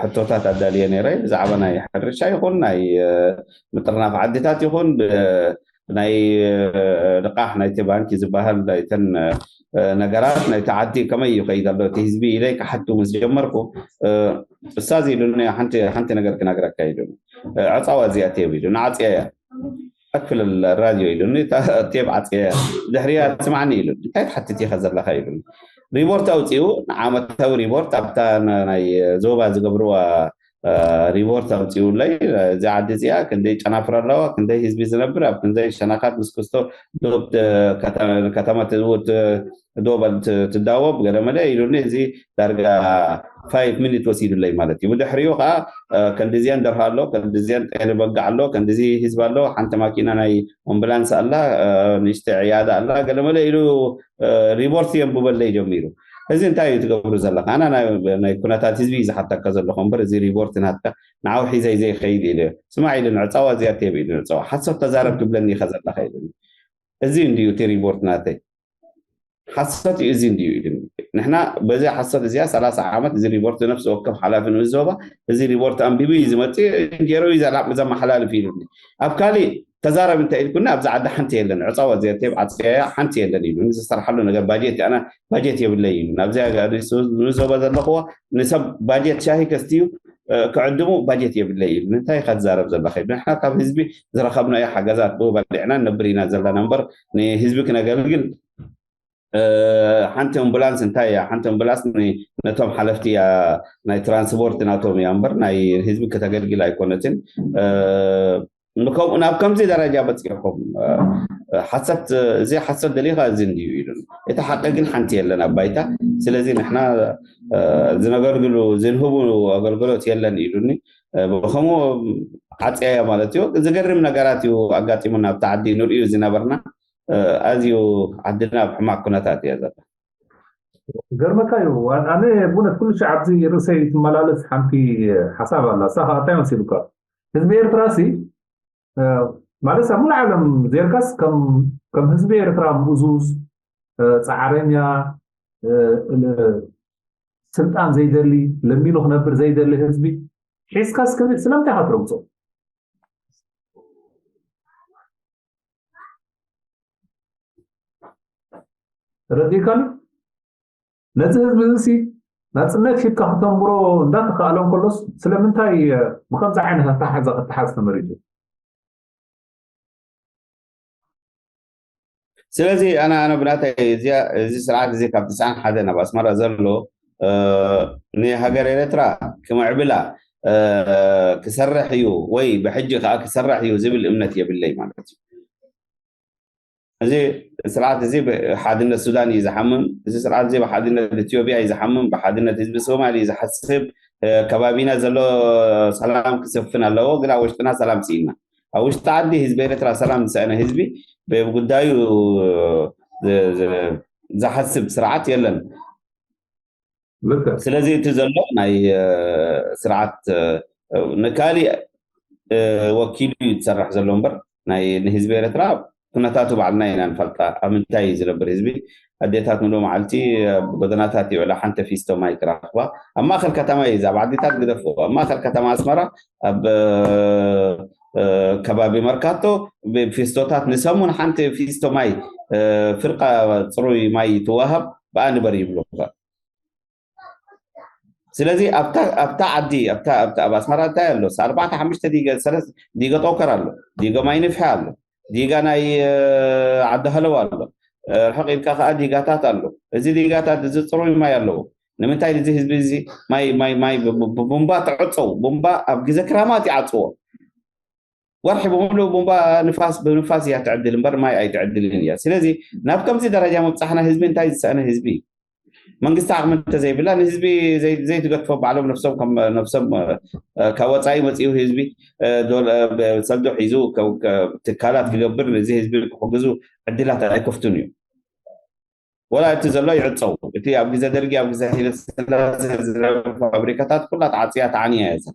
ሕቶታት ኣዳልየ ነይረ ብዛዕባ ናይ ሕርሻ ይኹን ናይ ምጥርናፍ ዓድታት ይኹን ናይ ልቃሕ ናይቲ ባንኪ ዝበሃል ናይተን ነገራት ናይቲ ዓዲ ከመይ ይኸይድ ኣሎ እቲ ህዝቢ ኢለይ ክሓቱ ምስ ጀመርኩ እሳዝ ኢሉኒ ሓንቲ ነገር ክነግረካ ኢሉኒ ዕፃዋ እዚኣ ቴብ ኢሉ ንዓፅያ እያ ኣክፍል ራድዮ ኢሉኒ ቴብ ዓፅያ እያ ድሕሪያ ስማዕኒ ኢሉኒ እንታይ ትሓትት ኢኻ ዘለኻ ኢሉኒ ሪፖርት ኣውፅኡ ንዓመታዊ ሪፖርት ኣብታ ናይ ዞባ ዝገብርዋ ሪፖርት ኣውፅኡለይ እዛ ዓዲ እዚኣ ክንደይ ጨናፍር ኣለዋ ክንደይ ህዝቢ ዝነብር ኣብ ክንደይ ሸነኻት ምስ ክስቶ ዶብ ከተማ ትዝውት ዶብ ትዳወብ ገለመለ ኢሉኒ እዚ ዳርጋ ፋይቭ ሚኒት ወሲዱለይ ማለት እዩ ብድሕሪኡ ከዓ ከንዲዚያን ደርሃ ኣሎ ከንዲዚያን ጤል በጋዕ ኣሎ ከንዲዚ ህዝቢ ኣሎ ሓንቲ ማኪና ናይ ኣምቡላንስ ኣላ ንእሽተ ዕያዳ ኣላ ገለመለ ኢሉ ሪፖርት የንብበለይ ጀሚሩ እዚ እንታይ እዩ ትገብሩ ዘለካ ኣና ናይ ኩነታት ህዝቢ እዩ ዝሓተካ ዘለኹ እምበር እዚ ሪፖርት ናትካ ንዓው ሒዘይ ዘይከይድ ኢለ ስማዕ ኢሉ ንዕፃዋ እዚኣ ቴብ ኢሉ ንዕፃዋ ሓሶት ተዛረብ ትብለኒ ኢካ ዘለካ ኢሉ እዚ እንድዩ እቲ ሪፖርት ናተይ ሓሶት እዩ እዚ እንድዩ ኢሉ ንሕና በዚ ሓሶት እዚኣ ሰላሳ ዓመት እዚ ሪፖርት ነፍሲ ወከፍ ሓላፊ ንኡስ ዞባ እዚ ሪፖርት ኣንቢቡ እዩ ዝመፅእ ገይሩ እዩ ዘመሓላልፍ ኢሉኒ ኣብ ካሊእ ተዛረብ እንታይ ኢልኩኒ ኣብዚ ዓዲ ሓንቲ የለን ዕፃዋ እዚኣ ቴብ ዓፅያ ሓንቲ የለን ኢሉ ዝሰርሓሉ ነገር ባጀት ኣና ባጀት የብለይ እዩ ናብዚኣ ንዞባ ዘለኽዎ ንሰብ ባጀት ሻሂ ከስትዩ ክዕድሙ ባጀት የብለይ እዩ እንታይ ኢካ ትዛረብ ዘለካ እዩ ንሕና ካብ ህዝቢ ዝረከብናዮ ሓገዛት ብኡ በሊዕና ንነብር ኢና ዘለና እምበር ንህዝቢ ክነገልግል ሓንቲ ኣምቡላንስ እንታይ እያ ሓንቲ ኣምቡላንስ ነቶም ሓለፍቲ እያ ናይ ትራንስፖርት ናቶም እያ እምበር ናይ ህዝቢ ከተገልግል ኣይኮነትን ከምኡ ናብ ከምዚ ደረጃ በፂሕኩም ሓሰት እዚ ሓሰት ደሊኻ እዚ እንድዩ ኢሉን እቲ ሓቂ ግን ሓንቲ የለን ኣብ ባይታ ስለዚ ንሕና ዝነገልግሉ ዝንህቡ ኣገልግሎት የለን ኢሉኒ ብከምኡ ዓፅያዮ ማለት እዩ። ዝገርም ነገራት እዩ ኣጋጢሙና ኣብቲ ዓዲ ንርእዩ ዝነበርና። ኣዝዩ ዓድና ኣብ ሕማቅ ኩነታት እያ ዘላ። ገርመካ እዩ። ኣነ ብእውነት ኩሉ ሻዕ ኣብዚ ርእሰይ ትመላለስ ሓንቲ ሓሳብ ኣላ። እሳ ከዓ እንታይ መሲሉካ? ህዝቢ ኤርትራ ሲ ማለት ኣብ ሙሉ ዓለም ዜርካስ ከም ህዝቢ ኤርትራ ምእዙዝ፣ ፃዕረኛ፣ ስልጣን ዘይደሊ፣ ለሚኑ ክነብር ዘይደሊ ህዝቢ ሒዝካስ ክብል ስለምንታይ ኢካ ትረግፆ? ረዲካኒ ነዚ ህዝቢ እዚ ናፅነት ሂብካ ክተንብሮ እንዳተካኣሎ እንከሎስ ስለምንታይ ብከምዚ ዓይነት ኣተሓሕዛ ክተሓዝ ተመሪፁ? ስለዚ ኣነ ኣነ ብናተይ እዚ ስርዓት እዚ ካብ ትስዓን ሓደ ናብ ኣስመራ ዘሎ ንሃገር ኤርትራ ክምዕብላ ክሰርሕ እዩ ወይ ብሕጂ ከዓ ክሰርሕ እዩ ዝብል እምነት የብለይ ማለት እዩ። እዚ ስርዓት እዚ ብሓድነት ሱዳን እዩ ዝሓምም። እዚ ስርዓት እዚ ብሓድነት ኢትዮጵያ እዩ ዝሓምም፣ ብሓድነት ህዝቢ ሶማል እዩ ዝሓስብ። ከባቢና ዘሎ ሰላም ክሰፍን ኣለዎ፣ ግን ኣብ ውሽጥና ሰላም ስኢና። ኣብ ውሽጢ ዓዲ ህዝቢ ኤርትራ ሰላም ዝሰእነ ህዝቢ ብጉዳዩ ዝሓስብ ስርዓት የለን። ስለዚ እቲ ዘሎ ናይ ስርዓት ንካሊእ ወኪሉ እዩ ዝሰርሕ ዘሎ እምበር ናይ ንህዝቢ ኤርትራ ኩነታቱ ባዕልና ኢና ንፈልጣ። ኣብ ምንታይ እዩ ዝነብር ህዝቢ? ኣዴታት ሙሉእ መዓልቲ ኣብ ጎደናታት ይውዕላ፣ ሓንቲ ፊስቶ ማይ ክረኽባ። ኣብ ማእከል ከተማ እዩ፣ ኣብ ዓዲታት ግደፍዎ፣ ኣብ ማእከል ከተማ ኣስመራ ኣብ ከባቢ መርካቶ ብፊስቶታት ንሰሙን ሓንቲ ፊስቶ ማይ፣ ፍርቃ ፅሩይ ማይ ትወሃብ፣ ብኣ ንበር ይብሉካ። ስለዚ ኣብታ ዓዲ ኣብ ኣስመራ እንታይ ኣሎ? ኣርባዕተ ሓሙሽተ ዲገ ዲገ ጠውከር ኣሎ፣ ዲገ ማይ ንፍሒ ኣሎ፣ ዲጋ ናይ ዓዲ ሃለዋ ኣሎ፣ ርሕቕ ኢልካ ከዓ ዲጋታት ኣሎ። እዚ ዲጋታት እዚ ፅሩይ ማይ ኣለዎ። ንምንታይ እዚ ህዝቢ እዚ ማይ ማይ ማይ ብቡምባ ተዕፀው? ቡምባ ኣብ ግዜ ክራማት ይዓፅዎ። ወርሒ ብምሉእ ቡምባ ንፋስ ብንፋስ እያ ትዕድል እምበር ማይ ኣይትዕድልን እያ። ስለዚ ናብ ከምዚ ደረጃ ምብፃሕና ህዝቢ እንታይ ዝሰእነ ህዝቢ እዩ? መንግስቲ ዓቕሚ እንተዘይብላ ንህዝቢ ዘይትገድፎ ባዕሎም ነፍሶም ነፍሶም ካብ ወፃኢ መፂኡ ህዝቢ ሰልዶ ሒዙ ትካላት ክገብር ነዚ ህዝቢ ክሕግዙ ዕድላት ኣይከፍቱን እዩ። ወላ እቲ ዘሎ ይዕፀው። እቲ ኣብ ግዜ ደርጊ ኣብ ግዜ ሃይለስላሴ ዝነበሩ ፋብሪካታት ኩላ ተዓፅያ ተዓንያ እያ።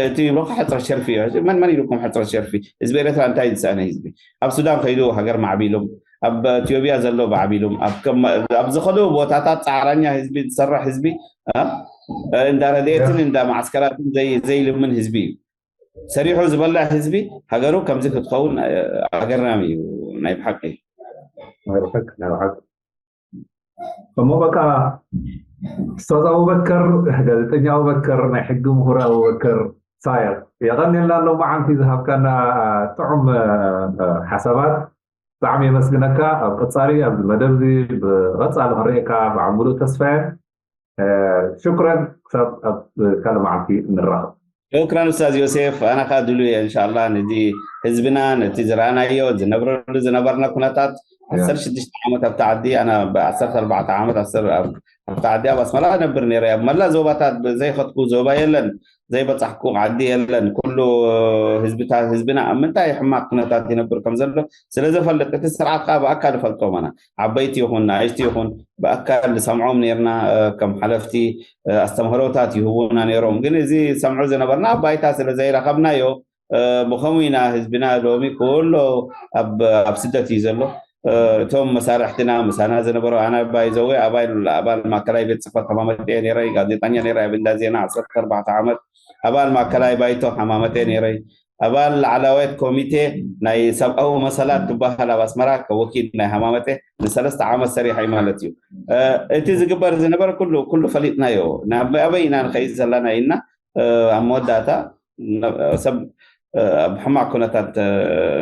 እቲ ብሎካ ሕፅረት ሸርፊ እዩ። መን መን ኢልኩም ሕፅረት ሸርፊ? ህዝቢ ኤርትራ እንታይ ዝሰኣነ ህዝቢ? ኣብ ሱዳን ከይዱ ሃገር ማዕቢሎም፣ ኣብ ኢትዮጵያ ዘሎ ማዕቢሎም፣ ኣብ ዝኸዱ ቦታታት ፃዕራኛ ህዝቢ ዝሰርሕ ህዝቢ እንዳ ረድኤትን እንዳ ማዓስከራትን ዘይልምን ህዝቢ እዩ። ሰሪሑ ዝበልዕ ህዝቢ ሃገሩ ከምዚ ክትኸውን ኣገራሚ እዩ ናይ ብሓቂ። እሞ በቃ ኡስታዝ ኣቡበከር፣ ጋዜጠኛ ኣቡበከር፣ ናይ ሕጊ ምሁር ኣቡበከር ሳየር፣ የቐንየልና ሎማዓንቲ ዝሃብካና ጥዑም ሓሳባት ብጣዕሚ የመስግነካ። ኣብ ቀፃሊ ኣብዚ መደብ እዚ ብቐፃሊ ክንርእየካ ብዓል ሙሉእ ተስፋ እየ። ሽኩረን፣ ክሳብ ኣብ ካልእ መዓልቲ ንራኸብ። ሽኩረን ኡስታዝ ዮሴፍ፣ ኣነ ከዓ ድሉ እየ እንሻላ ነዚ ህዝብና ነቲ ዝረኣናዮ ዝነብረሉ ዝነበርና ኩነታት ዓሰርተ ሽዱሽተ ዓመት ኣብቲ ዓዲ ኣና ብዓሰርተ ኣርባዕተ ዓመት ኣብቲ ዓዲ ኣብ ኣስመራ ነብር ነረ ኣብ መላ ዞባታት ዘይኸድኩ ዞባ የለን ዘይበፃሕኩ ዓዲ የለን ኩሉ ህዝብታት ህዝብና ኣብ ምንታይ ሕማቅ ኩነታት ይነብር ከም ዘሎ ስለዘፈልጥ እቲ ስርዓት ከዓ ብኣካል ይፈልጦም ኣና ዓበይቲ ይኹን ንኣሽቲ ይኹን ብኣካል ዝሰምዖም ነርና ከም ሓለፍቲ ኣስተምህሮታት ይህቡና ነሮም ግን እዚ ዝሰምዑ ዝነበርና ኣብ ባይታ ስለ ዘይረኸብናዮ ብኸምኡ ኢና ህዝብና ሎሚ ኩሎ ኣብ ስደት እዩ ዘሎ እቶም መሳርሕትና ምሳና ዝነበሩ ኣነ ባይዘወ ኣባል ኣባል ማእከላይ ቤት ፅሕፈት ሃማመጠ ነረ ጋዜጠኛ ነረ ኣብ እንዳ ዜና ዓሰርተ ኣርባዕተ ዓመት ኣባል ማእከላይ ባይቶ ሃማመጠ ነረ ኣባል ላዕላዋይት ኮሚቴ ናይ ሰብኣዊ መሰላት ትበሃል ኣብ ኣስመራ ከወኪል ናይ ሃማመጠ ንሰለስተ ዓመት ሰሪሐ ማለት እዩ እቲ ዝግበር ዝነበረ ኩሉ ኩሉ ፈሊጥናዮ ኣበይ ኢና ንኸይድ ዘለና ኢልና ኣብ መወዳእታ ሰብ ኣብ ሕማቅ ኩነታት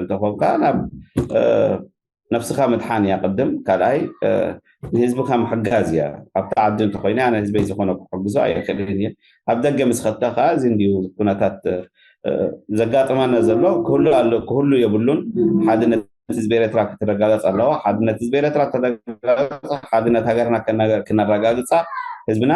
እንተኾንካ ናብ ነፍስኻ ምድሓን እያ ቅድም ካልኣይ ንህዝብኻ ምሕጋዝ እያ ኣብቲ ዓዲ እንተኮይነ ኣነ ህዝበይ ዝኾነ ክሕግዞ ኣይክእልን እየ ኣብ ደገ ምስ ኸድካ ከዓ እዚ እንዲዩ ኩነታት ዘጋጥመና ዘሎ ክህሉ ኣሎ ክህሉ የብሉን ሓድነት ህዝቢ ኤርትራ ክትረጋገፅ ኣለዋ ሓድነት ህዝቢ ኤርትራ ተረጋገፀ ሓድነት ሃገርና ክነረጋግፃ ህዝብና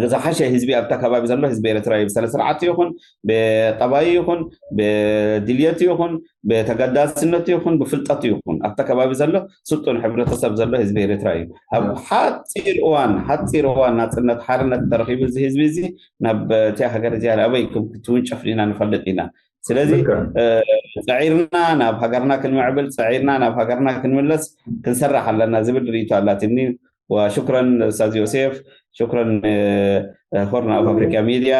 ዝሓሸ ህዝቢ ኣብታ ከባቢ ዘሎ ህዝቢ ኤርትራ እዩ። ብስነ ስርዓት ይኹን ብጠባይ ይኹን ብድልየት ይኹን ብተገዳስነት ይኹን ብፍልጠት ይኹን ኣብታ ከባቢ ዘሎ ስልጡን ሕብረተሰብ ዘሎ ህዝቢ ኤርትራ እዩ። ኣብ ሓፂር እዋን ሓፂር እዋን ናፅነት ሓርነት ተረኺቡ እዚ ህዝቢ እዚ ናብ እቲያ ሃገር እዚኣ ኣበይ ክትውንጨፍ ኢና ንፈልጥ ኢና። ስለዚ ጸዒርና ናብ ሃገርና ክንምዕብል ጸዒርና ናብ ሃገርና ክንምለስ ክንሰርሕ ኣለና ዝብል ርእይቶ ኣላትኒ። ወሽክረን ኡስታዝ ዮሴፍ፣ ሽክረን ሆርን ኣፍ ኣፍሪካ ሚድያ።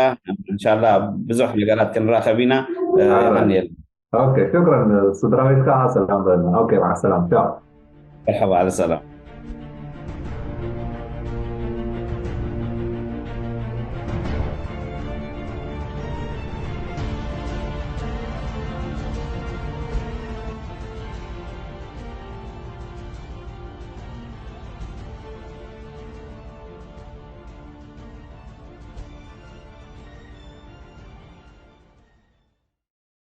እንሻላ ብዙሕ ነገራት ክንራኸብ ኢና። የቀንየል። ኦኬ ሽክረን። ስድራ ቤትካ ሰላም በልና። ኦኬ ማዓ ሰላም ቻው። መርሐባ ኣለ ሰላም።